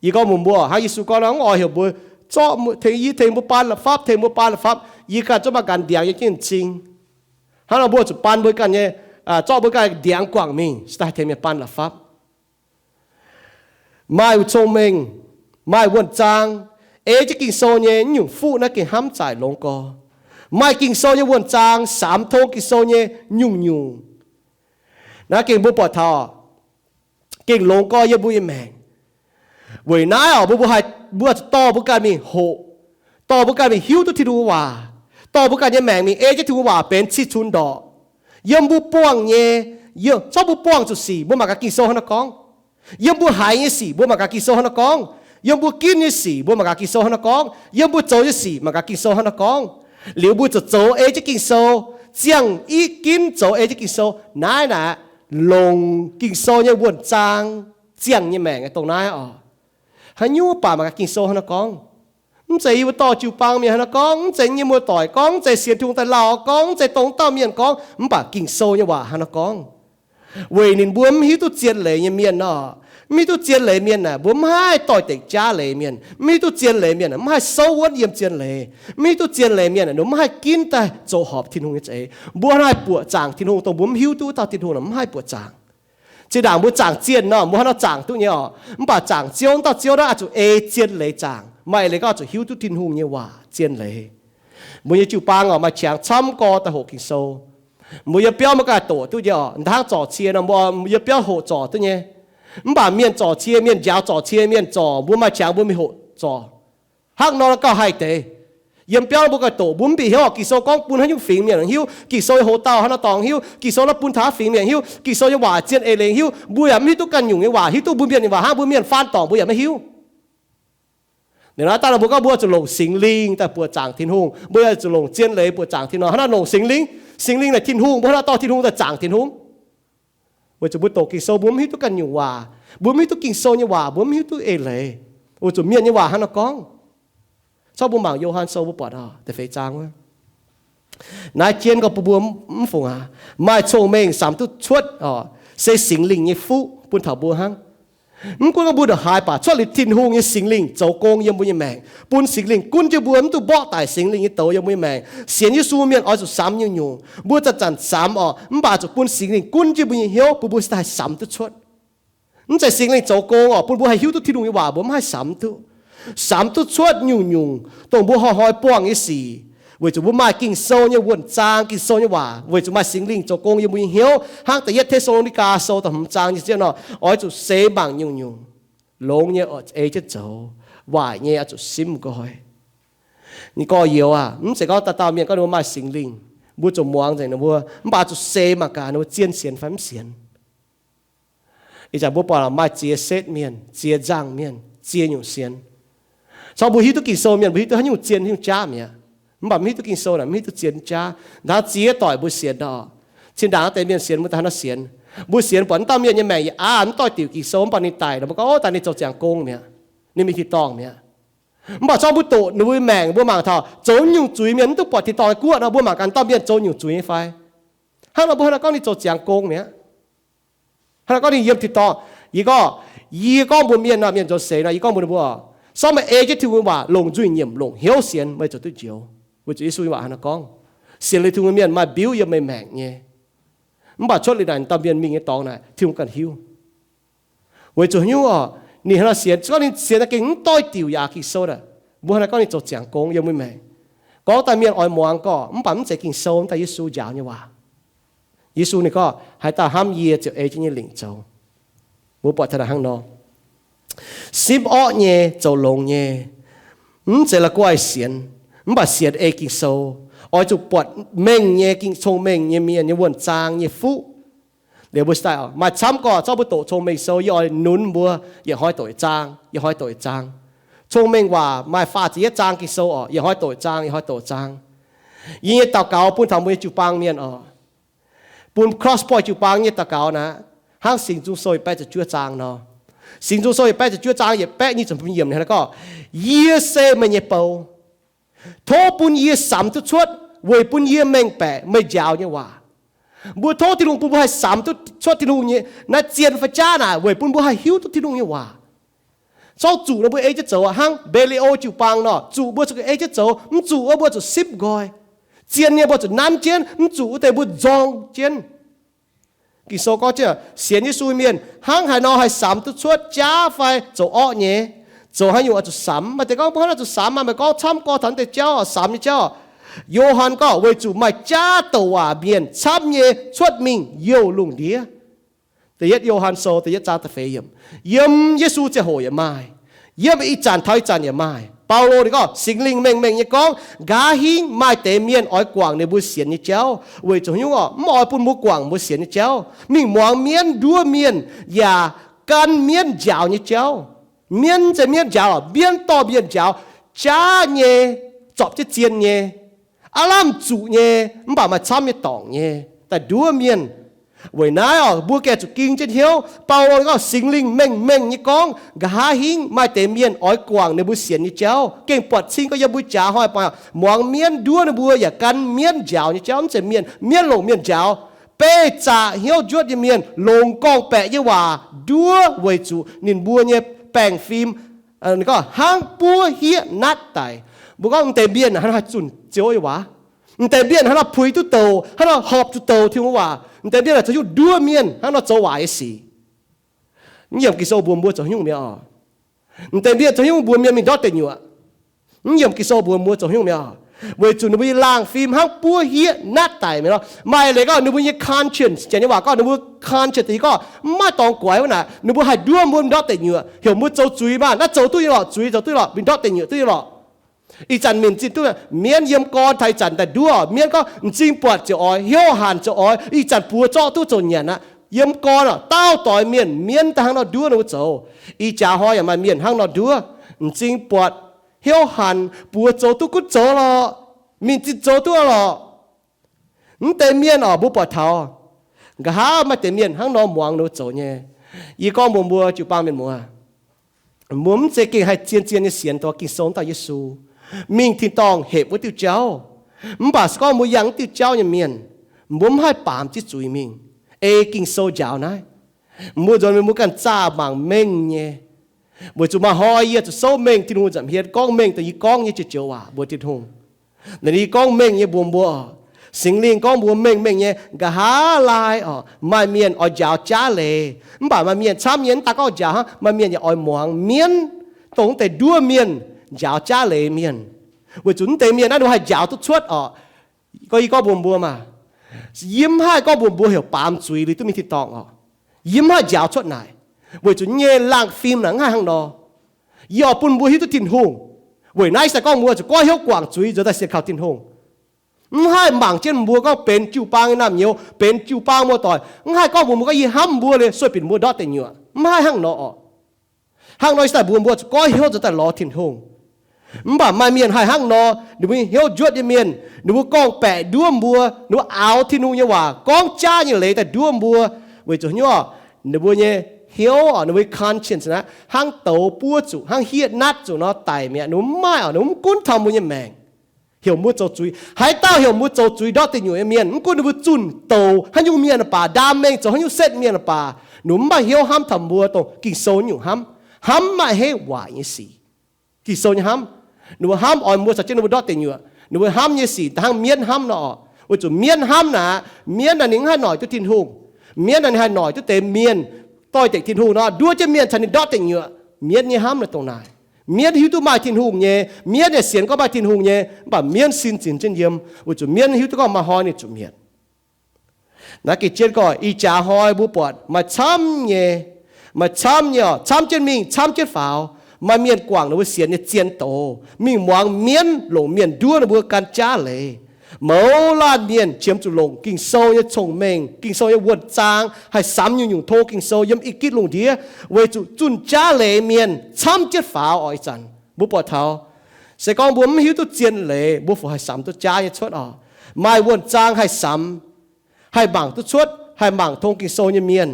Yie gorngv mbuox mbuo, hnangv Yesu gorngv nor, mv oix heuc mbuo zorqv, tengx yie, tengx mbuo baan la'fapv, tengx mbuo baan la'fapv, yie ganh zorqv maiv ganh ndiangx yie jienv m'zing. Hnangv nor mbuo zuqc baan mbuo ganh nyei, zorqv mbuo ganh ndiangx guangc mingh, se daaih tengx mienh baan la'fapv. Maaih cong-mengh, maaih wuonh zaang, ei jienv Ging-Sou nyei nyungc fuqv naaiv gengh hnamv zaaic longx gorx. Maaih Ging-Sou nyei wuonh zaang, samx tong Ging-Sou nyei nyungc-nyungc. Naaiv gengh mbuo buatc taux gengh longx gorx yiem mbuo nyei maengc. Weic naaiv oc, mbuo, mbuo haih, mbuo zuqc dorh mbuo ganh mingh hoqc, dorh mbuo ganh mingh hiuv duqv Tin-Hungh waac, dorh mbuo ganh nyei maengc mingh ei jienv Tin-Hungh waac benx cih cunx ndorqc. Yiem mbuo buangh nyei, yiem, zorqv mbuo buangh zuqc sic, mbuo mangc gaax Ging-Sou hnangv naaiv gorngv. Yiem mbuo haiz nyei sic, mbuo mangc gaax Ging-Sou hnangv naaiv gorngv. Yiem mbuo ginv nyei sic, mbuo mangc gaax Ging-Sou hnangv naaiv gorngv. Yiem mbuo zoux nyei sic, mangc gaax Ging-Sou hnangv naaiv gorngv. Liuz mbuo zuqc zoux ei jienv Ging-Sou, ziangh i ginv zoux ei jienv Ging-Sou. Naaiv naaic, longc Ging-Sou nyei wuonh zaang ziangh nyei maengc dongh naaiv oc. Haaix nyungc baac mangc gaax Ging-Sou hnangv naaiv gorngv. Mv zeiz yie mbuo dorh jiu-baang mienh hnangv naaiv gorngv, mv zeiz nyei muoz-doic gorngv, mv zeiz sienx Tin-Hungh daaih lauh gorngv, mv zeiz dongh dauh mienh gorngv, mv baac Ging-Sou nyei waac hnangv naaiv gorngv. Weic ninh mbuo mv hiuv duqv zien leiz nyei mienh nor. Mv hiuv duqv zien leiz mienh aah, mbuo mv haih doix-dekc jaav leiz mienh. Mv hiuv duqv zien leiz mienh aah, mv haih souv wuonv yiem zien leiz. Mv hiuv duqv zien leiz mienh aah, ninh mv haih ginv daaih zoux horpc Tin-Hungh nyei za'eix. Mbuo hnangv haih buoqc zaangc Tin-Hungh, dongh mbuo mv hiuv duqv wuov dauh Tin-Hungh nor, mv haih buoqc zaangc. Zinh ndaangc mbuo zaangc zienh nor, mbuo hnangv nor zaangc duqv nyei oc. Mv baac zaangc Ziouv, wuov dauh Ziouv naaiv oix zuqc ei zien leiz zaangc. Maaih leiz gorngv oix zuqc hiuv duqv Tin-Hungh nyei waac zien leiz. Mbuo nyei jiu-baang oc, maaih qangx camv gorx daaih hoqc Ging-Sou. Mbuo yiem biauv mbuo ganh doqc duqv nyei oc. Hnangv zorc cie nor, mbuo yiem biauv hoqc zorc duqv nyei. Mv baac mienh zorc cie, mienh njaaux zorc cie, mienh zorc, mbuo maaih qangx mbuo mingh hoqc zorc. Hnangv nor gauh haih deix. Yiem biauv mbuo ganh doqc, mbuo mv bieqc hnyouv oc, Ging-Sou gorngv bun haaix nyungc fingx mienh hiuv, Ging-Sou nyei hoc-dauh haaix nor dorngx hiuv, Ging-Sou naaiv bun taux haaix fingx mienh hiuv, Ging-Sou nyei waac zien eix leiz hiuv, mbuo yaac mv hiuv duqv ganh nyungc nyei waac, hiuv duqv mbuo mienh nyei waac hnangv, mbuo mienh faan dorngc mbuo yaac maiv hiuv. Naaiv daaih mbuo gorngv mbuo zuqc longc Singx Lingh daaih buoqc zaangc Tin-Hungh, mbuo zuqc longc zien leiz buoqc zaangc Tin-Hungh. Hnangv naaiv longc Singx Lingh, Singx Lingh naaic Tin-Hungh, mbuo hnangv naaiv dorh Tin-Hungh daaih zaangc Tin-Hungh. Weic zuqc mbuo doqc Ging-Sou mbuo mv hiuv duqv ganh nyungc waac, mbuo mv hiuv duqv Ging-Sou nyei waac, mbuo mv hiuv duqv eix leiz. Weic zuqc mienh nyei waac hnangv naaiv gorngv. Corc mbuo mangc Yo^han Sou mbuo buatc da'feix zaang wuov. Naaiv jien gorngv bun mbuo mv fungc aqv. Maaih cong-mengh samx duqv cuotv oc, se Singx Lingh nyei fuqv bun taux mbuo hnangv. Mv gunv gorngv mbuo ndongc haaix baac cuotv liuz Tin-Hungh nyei Singx Lingh zoux gong yiem mbuo nyei maengc, bun Singx Lingh gunv jienv mbuo mv duqv mborqv daic Singx Lingh nyei douz yiem mbuo nyei maengc. Sienx Yesu mienh oix zuqc samx nyungc-nyungc. Mbuo zanc-zanc samx oc, mv baac zuqc bun Singx Lingh gunv jienv mbuo nyei hnyouv, bun mbuo haih samx duqv cuotv. Mv zeiz Singx Lingh zoux gong oc, bun mbuo haih hiuv duqv Tin-Hungh nyei waac mbuo mv haih samx duqv. Samx duqv cuotv nyungc-nyungc dongh mbuo hnoi-hnoi buangh nyei sic. Weic zuqc mbuo maaih Ging-Sou nyei wuonh zaang, Ging-Sou nyei waac, weic zuqc maaih Singx Lingh zoux gong yiem mbuo nyei hnyouv. Hnangv da'yietv Te^saa^lo^ni^gaa Sou da'hmz zaang nyei ziouc nor, oix zuqc seix mangc nyungc-nyungc, longx nyei ei jienv zoux, waaic nyei oix zuqc simv nqoi. Ninh gorx-youz aah, mv zeiz gorngv dauh dauh mienh gorngv ninh mbuo maaih Singx Lingh, mbuo zuqc muangx nzengc ninh mbuo, mv baac zuqc seix mangc gaax ninh mbuo zien sienx fai mv sienx. Ih zanc mbuo buatc maaih ziex setv mienh, ziex nzangc mienh, ziex nyungc sienx. Corc mbuo hiuv duqv Ging-Sou mienh, mbuo hiuv duqv haaix nyungc zien, haaix nyungc jaav mi'aqv. Mv baac mv hiuv duqv Ging-Sou naaic, mv hiuv duqv zien jaav. Ndaangc ziex doic mbuo sienx nor, cin-ndaangc deix mienh sienx mbuo daaih haaix nor sienx. Mbuo sienx buatc naaiv dauh mienh nyei maengc yaac aav mv doix diuc Ging-Sou, mv baac ninh daic nor mbuo gorngv, ov, daaih ninh zoux ziangx gong mi'aqv, ninh mingh tin-dorngh mi'aqv. Mv baac corc mbuo doqc ninh mbuo maengc, mbuo mangc taux zoux nyungc zuiz mienh mv duqv buatc tin-dorngh nyei guoqv nor, mbuo mangc gaax dauh mienh zoux nyungc zuiz nyei fai. Hnangv nor mbuo hnangv naaiv gorngv ninh zoux ziangx gong mi'aqv. Hnangv naaiv gorngv ninh yiem tin-dorngh. Yie gorngv, yie gorngv mbuox mienh nor, mienh nzuonx seix nor, yie gorngv mbuox ninh mbuo, sortv meih ei jienv Tin-Hungh nyei waac longc nzuih nyiemc, longc hnyouv sienx, meih ziouc duqv njoux. Weic zuqc Yesu nyei waac hnangv naaiv gorngv, sienx liuz Tin-Hungh nyei mienh maaih mbiuv yiem meih maengc nyei. Mv baac cuotv liuz naaic dauh mienh mingh nyei dorngx naaic, Tin-Hungh ganh hiuv. Weic zuqc haaix nyungc oc, ninh hnangv nor sienx, gorngv ninh sienx naaiv gengh mv doix diuc yaac Ging-Sou naaic, mbuo hnangv naaiv gorngv ninh zoux ziangx gong yiem mbuo maengc. Gorngv daaih mienh oix muangx gorqv, mv baac mv zeiz Ging-Sou, mv daaih Yesu njaaux nyei waac. Yesu ninh gorngv, haaix dauh hnamv yie ziouc ei jienv nyei lingc zoux. Mbuo buatc taux naaic hnangv nor, simv orqv nyei, zoux longx nyei, mv zeiz la'guaih sienx, mv baac sienx ei Ging-Sou. Oix zuqc buatc mengh nyei, gengh cong-mengh nyei mienh nyei wuonh zaang nyei fuqv. Liuz mbuo daaih maaih camv gorqv zorqv mbuo doqc Cong-Mengh Sou, yie oix nunz mbuo yietc hnoi doqc yietc zaang, yietc hnoi doqc yietc zaang. Cong-Mengh Waac maaih faah ziepc yietv zaang Ging-Sou oc, yietc hnoi doqc yietc zaang, yietc hnoi doqc yietc zaang. Yie nyei daux gaux bun taux mbuo nyei jiu-baang mienh oc, bun Cross Point jiu-baang nyei daux gaux naaic, hnangv Singx Nzung Sou yietc baeqv ziepc juov zaang nor. Singx Nzung Sou yietc baeqv ziepc juov zaang yietc baeqv nyic ziepc hmz yiemc hnangv naaiv gorngv, Yie se meih nyei bou. Tov bun yie samx duqv cuotv weic bun yie mengh baeqc meih njaaux nyei waac. Mbuo tov Tin-Hungh bun mbuo haih samx duqv cuotv Tin-Hungh nyei naaiv zien fai jaav naaic weic bun mbuo haih hiuv duqv Tin-Hungh nyei waac. Zorqv zuqc nor mbuo ei jienv zoux aqv. Hnangv Mbeli^o jiu-baang nor, zuqc mbuo zuqc ei jienv zoux, mv zuqc wuov mbuo zuqc simv nqoi. Zien nyei mbuo zuqc nanv jienv, mv zuqc wuov deix mbuo nzorng jienv. Ging-Sou gorngv jienv sienx Yesu mienh hnangv haaix nor haih samx duqv cuotv jaav fai zoux orqv nyei. Zoux haaix nyungc oix zuqc samx. Maaih deix gorngv mbuo hnangv oix zuqc samx, maaih gorngv camv gorx taux deix jauv oc, samx nyei jauv oc. Yo^han gorngv weic zuqc maaih jaav douc waac mienh camv nyei cuotv mingh youh lungh ndiev. Da'yietv Yo^han Sou da'yietv zaang da'feix yiemc. Yiem Yesu ziangh hoc yaac maaih, yiem ih zanc taux ih zanc yaac maaih. Baulo ninh gorngv Singx Lingh mengh mengh nyei gorngv, nqa'haav hingv maaih deix mienh oix guangc ninh mbuo sienx nyei jauv. Weic zuqc haaix nyungc oc? Mv oix bun mbuo guangc mbuo sienx nyei jauv. Mingh muangx mienv nduov mienh yaac gan mienv njaaux nyei jauv. Mienv zeiz mienv njaaux, mienv dorh mienh njaaux, jaav nyei, zorpc jienv zien nyei, aav lamh zuqc nyei, mv baac maaih camv nyei dorngc nyei daaih nduov mienh. Weic naaiv oc, mbuo gengh zuqc ging jienv hnyouv. Baulo gorngv Singx Lingh mengh mengh nyei gorngv, nqa'haav hingv maaih deix mienh oix guangc ninh mbuo sienx nyei jauv. Gengh buatc cing gorngv yiem mbuo jaax hnoi muangx mienv nduov ninh mbuo yaac gan mienv njaaux nyei jauv. Mv zeiz mienh, mienv longc mienh njaaux. Beih zaqc hnyouv njuotv nyei mienh longc gorngv-baeqc nyei waac nduov weic zuqc ninh mbuo nyei baengh fim gorngv hnangv buov hieqv natv daic. Mbuo gorngv m'deix mienh hnangv haih zunh Ziouv nyei waac. M'deix mienh hnangv nor puix duqv douc, hnangv nor horpc zuqc douc Tin-Hungh waac. M'deix mienh zoux haaix nyungc nduov mienh hnangv nor zoux waaic nyei sic. Mv yiemc Ging-Sou mbuox mbuo zoux haaix nyungc mi'aqv oc. M'deix mienh zoux haaix nyungc mbuox mienh mingh ndortv deic nyuoqc. Mv yiemc Ging-Sou mbuox mbuo zoux haaix nyungc mi'aqv oc. Weic zuqc ninh mbuo nyei laangh fim hnangv buov hieqv natv daic mi'aqv. Maaih leiz gorngv ninh mbuo nyei conscience, janx nyei waac gorngv ninh mbuo conscience gorngv mv maaih dorngx guaix wuov naaic, ninh mbuo haih nduov mbuo mingh ndortv deic nyuoqc, heuc mbuo zoux zuiz maah, naaiv zoux duqv nyei lorqc, zuiz zoux duqv nyei lorqc, mingh ndortv deic nyuoqc duqv nyei lorqc. Ih zanc minc zinh duqv mienv yiem gorn taux ih zanc daaih nduov, mienv gorngv m'zing buatc ziouc oix, hnyouv hanc ziouc oix, ih zanc buoz zorqv duqv zoux nyanc aqv. Yiem gorn oc, daauh doix mienh, mienv daaih hnangv nor nduov ninh mbuo zoux. Ih jaax hnoi yaac maaih mienh hnangv nor nduov, m'zing buatc hnyouv hanc, buoz zoux duqv gunv zoux lorqc, mingh zinh zoux duqv lorqc. Mv deix mienh oc, mbuo buatc taux nqa'haav maaih deix mienh hnangv nor muangx ninh mbuo zoux nyei. Yie gorngv mbuox mbuo jiu-baang mienh muoz, mbuo mv zeiz gengh haih zien-zien nyei sienx taux Ging-Sou wuov dauh Yesu, mingh tin-dorngh hepc wuov diuh jauv. Mv baac se gorngv mbuo yangh wuov diuh jauv nyei mienh, mbuo mv haih baamz jienv zuiz mingh, ei Ging-Sou njaaux naaiv. Mbuo nzuonx mingh mbuo ganh zaah mangc mengh nyei. Weic zuqc maaih hnoi yie zuqc souv mengh Tin-Hungh nza'hmien hietv gorngv mengh dongh yie gorngv nyei joux-joux waac mbuox Tin-Hungh. Naaiv yie gorngv mengh nyei mbuox mbuo, Singx Lingh gorngv mbuo mengh mengh nyei, nqa'haav laai oc, maaih mienh oix njaaux jaav leiz, mv baac maaih mienh camv nyei mv daaih gorngv njaaux hnangv, maaih mienh yaac oix muangx mienv, dongh wuov deix nduov mienh, njaaux jaav leiz mienh. Weic zuqc wuov deix mienh naaiv ninh mbuo haih njaaux duqv cuotv oc. Gorngv yie gorngv mbuox mbuo maah, yie mv haih gorngv mbuox mbuo heuc baamz zuiz liuz duqv mingh tin-dorngh oc. Yie mv haih njaaux cuotv naaic, weic zuqc nyei laangh fim naaic mv haih hnangv nor. Yie oix bun mbuo hiuv duqv Tin-Hungh. Weic naaiv se gorngv mbuo zuqc goiv hnyouv guangc zuiz nzuonx daaih sienx kaux Tin-Hungh. Mv haih mangc jienv mbuo gorngv benx jiu-baang nyei naamh nyouz, benx jiu-baang muoz-doic, mv haih gorngv mbuox mbuo gorngv yie hnamv mbuo liuz sueih binc mbuo ndortv deic nyuoqc. Mv haih hnangv nor oc. Hnangv nor se daaih mbuox mbuo zuqc goiv hnyouv nzuonx daaih lorz Tin-Hungh. Mv baac maaih mienh haih hnangv nor, ninh mbuo hnyouv njuotv nyei mienh, ninh mbuo gorngv-baeqc nduov mbuo, ninh mbuo aaux Tin-Hungh nyei waac gorngv jaav nyei leiz daaih nduov mbuo. Weic zuqc hnyouv, ninh mbuo nyei hnyouv, ninh mbuo conscience naaiv hnangv douz buov zuqc, hnangv hietv natv zuqc nor daic mi'aqv. Ninh mbuo mv maaih oc, ninh mbuo mv gunv taux mbuo nyei maengc. Heuc mbuo zoux zuiz. Haaix dauh heuc mbuo zoux zuiz ndortv deic nyuoqc nyei mienh, mv gunv ninh mbuo zunh douz hnangv nyungc mienh baac, ndaam mengh zoux hnangv nyungc setv mienh baac, ninh mbuo mv maaih hnyouv hnamv taux mbuo dongh Ging-Sou nyungc hnamv, hnamv maaih heiv waaic nyei sic. Ging-Sou nyei hnamv, ninh mbuo hnamv oix mbuo caux jienv ninh mbuo ndortv deic nyuoqc. Ninh mbuo hnamv nyei sic hnangv mienv hnamv nor oc. Weic zuqc mienv hnamv naaic, mienv naaic ninh mv haih noic duqv Tin-Hungh. Mienv naaic ninh haih noic duqv deix mienh doix-dekc Tin-Hungh nor, nduov jienv mienh caux ninh ndortv deic nyuoqc. Mienv nyei hnamv naaiv dongh naaic. Mienv hiuv duqv maaih Tin-Hungh nyei, mienv yaac sienx gorngv maaih Tin-Hungh nyei, mv baac mienv sin zinx jienv yiem, weic zuqc mienv hiuv duqv gorngv maaih hnoi ninh zuqc mietc. Naaiv gengh jienv gorngv ih jaax hnoi mbuo buatc maaih camv nyei, maaih camv nyei oc, camv jienv mingh, camv jienv faaux. Maaih mienh guangc ninh mbuo sienx nyei zien doz, mingh muangx mienv longc mienh nduov ninh mbuo gan jaav leiz. Mouz laanh mienh qiemx zuqc longc Ging-Sou nyei cong-mengh, Ging-Sou nyei wuonh zaang, haih samx nyungc-nyungc tong Ging-Sou yiem i gitv lungh ndiev, weic zuqc zunh jaav leiz mienh camv jienv faaux oc. Ih zanc mbuo buatc taux, se gorngv mbuo mv hiuv duqv zien leiz, mbuo fungc haih samx duqv jaav nyei cuotv oc? Maaih wuonh zaang haih samx, haih mangc duqv cuotv, haih mangc tong Ging-Sou nyei mienh,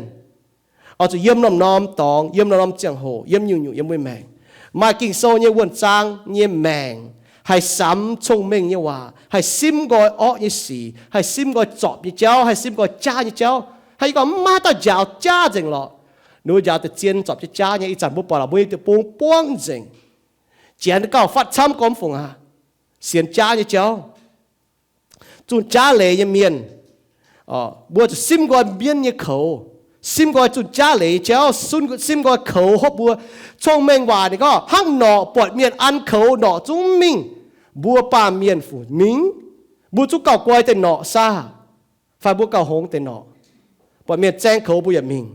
oix zuqc yiem norm-norm dorngx, yiem norm-norm ziangh hoc, yiem nyungc-nyungc yiem mbuo maengc, maaih Ging-Sou nyei wuonh zaang nyei maengc, haih samx cong-mengh nyei waac, haih simv nqoi orqv nyei sic, haih simv nqoi zorpc nyei jauv, haih simv nqoi jaav nyei jauv. Haih gorngv mv maaih dauh njaaux jaav nzengc lorqc. Ninh mbuo njaaux deix zien zorpc jienv jaav nyei. Ih zanc mbuo buatc lorqc, mbuo nyei deic-bung buangv nzengc. Janx gauh fatv camv gormx fungc aqv. Sienx jaav nyei jauv, zunh jaav leiz nyei mienh, mbuo zuqc simv nqoi mienv nyei koux, simv nqoi zunh jaav leiz nyei jauv, simv nqoi koux hopv mbuo. Cong-mengh waac ninh gorngv hnangv norqc, buatc mienh an koux, norqc zungv mingh. Mbuo baamh mienh fungc mingh? Mbuo zungv gauh guai deix norqc saah? Fai mbuo gauh hngongx deix norqc, buatc mienh zaeng koux mbuo yaac mingh?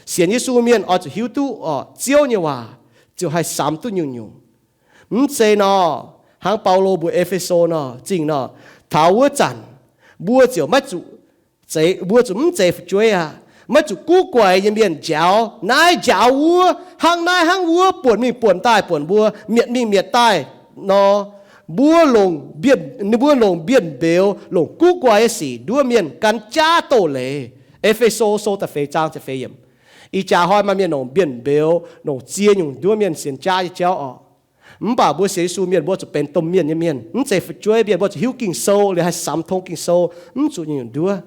Sienx Yesu mienh oix zuqc hiuv duqv oc, Ziouv nyei waac ziouc haih samx duqv nyungc-nyungc. Mv zeiz nor, hnangv Baulo mbuox E^fe^so nor, zingh nor, taux wuov zanc mbuo ziouc maiv zuqc, mbuo zuqc mv zeiz fu'jueiv aqv. Maiv zuqc guv guaix nyei mienh njaaux naaiv njaaux wuov, hnangv naaiv hnangv wuov, buonc mingh buonc daaih buonc mbuo, mietc mingh mietc daaih nor, mbuo longc, ninh mbuo longc mbienv mbeux, longc guv guaix nyei sic nduov mienh gan jaav doz-leiz. E^fe^so Sou da'feix zaang ziepc feix yiemc. Ih jaax hnoi maaih mienh longc mbienv mbeux, longc ziex nyungc nduov mienh sienx jaav nyei jauv oc. Mv baac mbuo sienx Yesu mienh mbuo zuqc benx domh mienh nyei mienh, mv zeiz fu'jueiv mienh. Mbuo zuqc hiuv Ging-Sou liuz haih samx tong Ging-Sou, mv zuqc nyungc-nyungc nduov.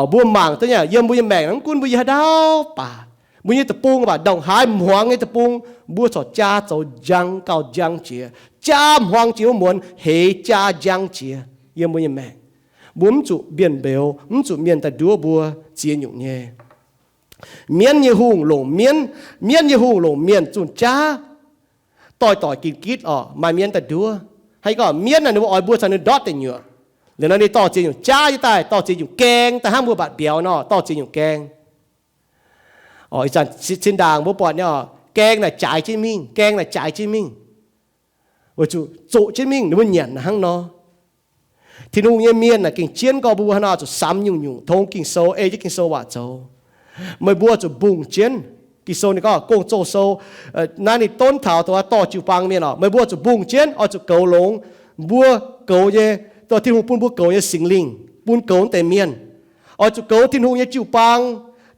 Mbuo mangc duqv nyei, yiem mbuo nyei maengc mv gunv mbuo yiem haaix dauh baac, mbuo nyei deic-bung baac ndongc haaix hmuangx nyei deic-bung, mbuo corc jaa zoux njang gauh njang jiex, jaa hmuangx jiex wuov muonz heix jaa njang jiex yiem mbuo nyei maengc. Mbuo mv zuqc mbienv mbeux, mv zuqc mienh daaih nduov mbuo ziex nyungc nyei. Mienv nyei hungh longc mienv, mienv nyei hungh longc mienh zunh jaav, doix-doix ginx gitv oc, maaih mienv daaih nduov. Hnangv gorngv mienv naaic ninh mbuo oix mbuo caux ninh ndortv deic nyuoqc, liuz nor ninh dorh ziex nyungc jaav nyei daaih, dorh ziex nyungc gaeng daaih hnangv mbuo mbatc mbiauz nor, dorh ziex nyungc gaeng. Ih zanc zinh ndaangc mbuo buatc nyei oc, gaeng naaic jaaix jienv mingh, gaeng naaic jaaix jienv mingh, weic zuqc zoqc jienv mingh, ninh mbuo nyanc hnangv nor. Tin-Hungh nyei mienh naaic gengh jienv gorngv mbuo hnangv nor zuqc samx nyungc-nyungc tong Ging-Sou, ei jienv Ging-Sou waac zoux. Meih mbuo zuqc mbungh jienv. Ging-Sou ninh gorngv Gong-Zoh Sou, naaiv ninh donv taux dongh wuov dorh jiu-baang mienh oc, meih mbuo zuqc mbungh jienv, oix zuqc goux longx mbuo goux nyei, dongh Tin-Hungh bun mbuo goux nyei Singx Lingh, bun goux wuov deix mienh. Oix zuqc goux Tin-Hungh nyei jiu-baang,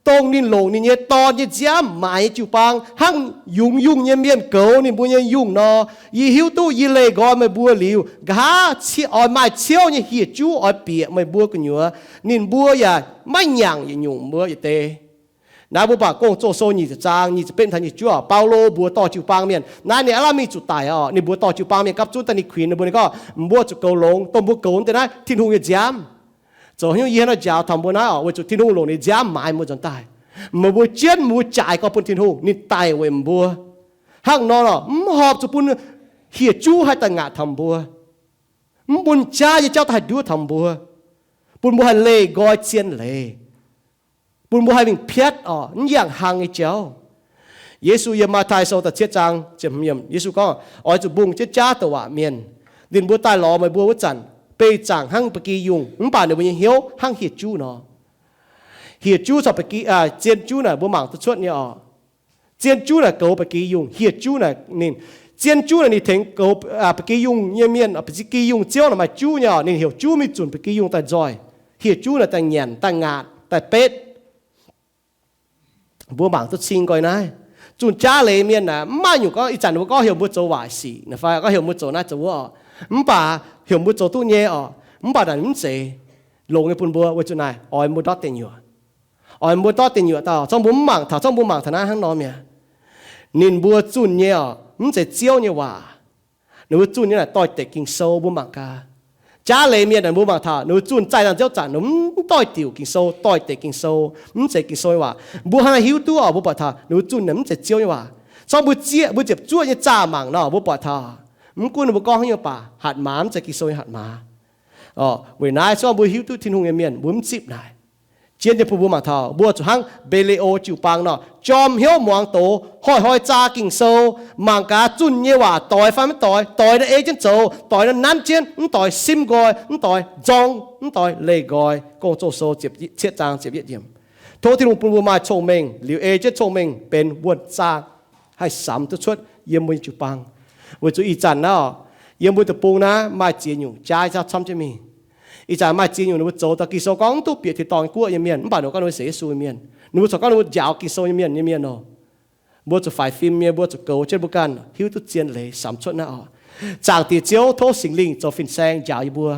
dongh ninh longc ninh nyei Dorn nyei nziaamv maaiz nyei jiu-baang, hnangv yungz yungh nyei mienh goux ninh mbuo nyei yungh nor. Yie hiuv duqv yie leih nqoi meih mbuo liuz, nqa'haav oix maaih ciouv nyei hieh juv oix bieqc meih mbuo gu'nyuoz, ninh mbuo yaac maiv nyanc yietc nyungc mbuo yietc deix. Naaiv mbuo mangc Gong-Zoh Sou nyic ziepc zaang nyic ziepc betv taux nyic ziepc juov, Baulo mbuox dorh jiu-baang mienh, naaiv ninh aav lamh mingh zuqc daic oc, ninh mbuox dorh jiu-baang mienh gapv zunv daaih ninh kuinx ninh mbuo, ninh gorngv, mbuo zuqc goux longx, dongh mbuo goux wuov deix naaiv Tin-Hungh nyei nziaamv. Zoux haaix nyungc yie hnangv naaiv njaaux taux mbuo naaiv oc, weic zuqc Tin-Hungh longc ninh nziaamv maaiz mbuo nzuonx daaih. Meih mbuo jienv mbuo jaaix gorx bun Tin-Hungh, ninh daic weic mbuo. Hnangv nor oc, mv horpc zuqc bun hieh juv haih daaih ngaatc taux mbuo, mv bun jaav nyei jauv daaih haih nduov taux mbuo, bun mbuo haih leih nqoi zien leiz, bun mbuo haih mingh piatv oc, mv yangh hlang nyei jauv. Yesu yiem Matv^taai Sou da'cietv zaang, Yesu gorngv, oix zuqc mbungh jienv jaav douc waac mienh. Ninh mbuo daaih lorz meih mbuo wuov zanc, beih zaangc hnangv ba'gi yungh, mv baac ninh mbuo nyei hnyouv hnangv hieh juv nor. Hieh juv caux zien juv naaic mbuo mangc duqv cuotv nyei oc. Zien juv naaic goux ba'gi yungh, hieh juv naaic ninh, zien juv naaic ninh tengx goux ba'gi yungh nyei mienh, ba'gi yungh ziouv naaic maaih juv nyei oc, ninh heuc juv mingh zunc ba'gi yungh daaih nzoih. Hieh juv naaic daaih nyanc, daaih ngaatc, daaih betv. Mbuo mangc duqv cing nqoi naaiv. Zunh jaav leiz mienh naaic mv maaih nyungc gorngv ih zanc ninh mbuo gorngv heuc mbuo zoux waaic sic fai gorngv heuc mbuo zoux naaiv zoux wuov oc, mv baac heuc mbuo zoux duqv nyei oc, mv baac naaic mv zeiz longx nyei bun mbuo. Weic zuqc naaic oix mbuo ndortv deic nyuoqc, oix mbuo ndortv deic nyuoqc dauh. Zorqv mbuo mv mangc taux, zorqv mbuo mangc taux naaiv hnangv nor mi'aqv. Ninh mbuo zunh nyei oc, mv zeiz Ziouv nyei waac. Ninh mbuo zunh nyei naaic doix-dekc Ging-Sou, mbuo mangc gaax. Jaav leiz mienh naaic mbuo mangc taux ninh mbuo zunh zaih nzangc-nziouv zanc ninh mbuo mv doix-diuc Ging-Sou, doix-dekc Ging-Sou, mv zeiz Ging-Sou nyei waac. Mbuo hnangv naaiv hiuv duqv oc, mbuo buatc taux ninh mbuo zunh naaic mv zeiz Ziouv nyei waac. Zorqv mbuo zieqv, mbuo ziepc zuoqv nyei zaah mangc nor, mbuo buatc taux mv gunv ninh mbuo gorngv haaix nyungc baac hatc maaz mv zeiz Ging-Sou nyei hatc maaz. Weic naaiv se mbuo hiuv duqv Tin-Hungh nyei mienh mbuo mv zipv naaic. Zien nyei bun mbuo mangc taux mbuo zuqc hnangv Mbe^le^o jiu-baang nor, jorm hnyouv muangx doz, hnoi-hnoi zaah Ging-Sou, mangc gaax zunh nyei waac doix fai maiv doix, doix nor ei jienv zoux, doix nor nanv jienv, mv doix simv nqoi, mv doix nzorng, mv doix leih nqoi. Gong-Zoh Sou cietv zaang ziepc yietv yiemc. Tov Tin-Hungh bun mbuo maaih cong-mengh liuz ei jienv cong-mengh benx wuonh zaang haih samx duqv cuotv yiem mbuo nyei jiu-baang. Weic zuqc ih zanc naaiv oc, yiem mbuo deic-bung naaiv maaih ziex nyungc jaav camv jienv mingh. Ih zanc maaih ziex nyungc ninh mbuo zoux daaih Ging-Sou gorngv mv duqv bieqc tin-dorngh guoqv nyei mienh, mv baac ninh mbuo gorngv ninh mbuo sienx Yesu nyei mienh, ninh mbuo corc gorngv ninh mbuo njaaux Ging-Sou nyei mienh nyei mienh oc. Mbuo zuqc faix fim nyei, mbuo zuqc goux jienv mbuo ganh hiuv duqv zien leiz samx cuotv naaiv oc. Zaangc Diex Ziouv, tov Singx Lingh zoux fin-saeng njaaux yie mbuo,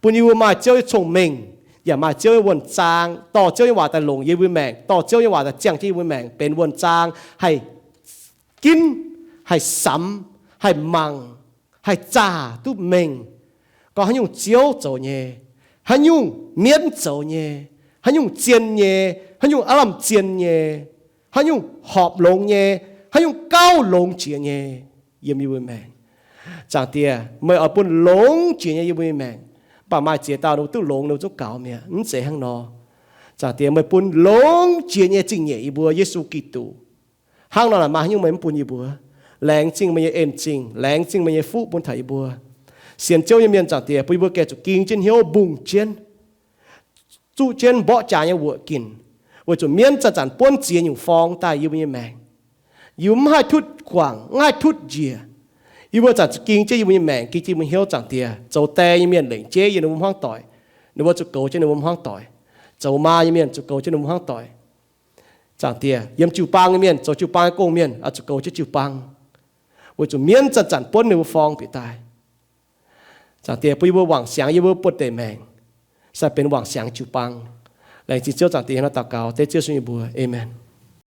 bun yie mbuo maaih Ziouv nyei cong-mengh, yaac maaih Ziouv nyei wuonh zaang, dorh Ziouv nyei waac daaih longc yie mbuo nyei maengc, dorh Ziouv nyei waac daaih ziangh jienv yie mbuo nyei maengc benx wuonh zaang, haih ginv, haih samx, haih mangc, haih zaah duqv mengh gorngv haaix nyungc Ziouv zoux nyei, haaix nyungc mienv zoux nyei, haaix nyungc zien nyei, haaix nyungc aav lamh zien nyei, haaix nyungc horpc longx nyei, haaix nyungc gauh longx jiex nyei yiem yie mbuo maengc. Zaangc Diex, meih oix bun longx jiex nyei yie mbuo nyei maengc. Mv baac maaih ziex dauh ninh mbuo duqv longx ninh mbuo zungv gaux mi'aqv. Mv zeiz hnangv nor. Zaangc Diex, meih bun longx jiex nyei zingh nyeic yie mbuo Yesu Giduc. Hnangv nor naaic maaih haaix nyungc meih mv bun yie mbuo. Laengz zingh meih nyei en zingh, laengz zingh meih nyei fuqv bun taux yie mbuo. Sienx Ziouv nyei mienh, Zaangc Diex, bun yie mbuo gengh zuqc ging jienv hnyouv mbungh jienv, zuqv jienv mborqv jaax nyei wuoqc ginc, weic zuqc mienv zanc-zanc buonv ziex nyungc forng daaih yie mbuo nyei maengc. Yie mbuo mv haih tutv guangc, mv haih tutv njiec. Yie mbuo zanc zuqc ging jienv yie mbuo nyei maengc, ging jienv yie mbuo hnyouv, Zaangc Diex. Zoux die nyei mienh lengc jeiv yiem ninh mbuo hmuangv doic, ninh mbuo zuqc goux jienv ninh mbuo hmuangv doic. Zoux maa nyei mienh zuqc goux jienv ninh mbuo hmuangv doic. Zaangc Diex, yiem jiu-baang nyei mienh zoux jiu-baang nyei gong-mienh oix zuqc goux jienv jiu-baang, weic zuqc mienv zanc-zanc buonv ninh mbuo forng bieqc daaih. Zaangc Diex, bun yie mbuo wangc siangx yie mbuo buonh deic maengc, sai benx wangc siangx jiu-baang. Laengz zingh Ziouv. Zaangc Diex, hnangv naaiv daux gaux dengv Ziouv Yesu nyei mbuox. Aamen.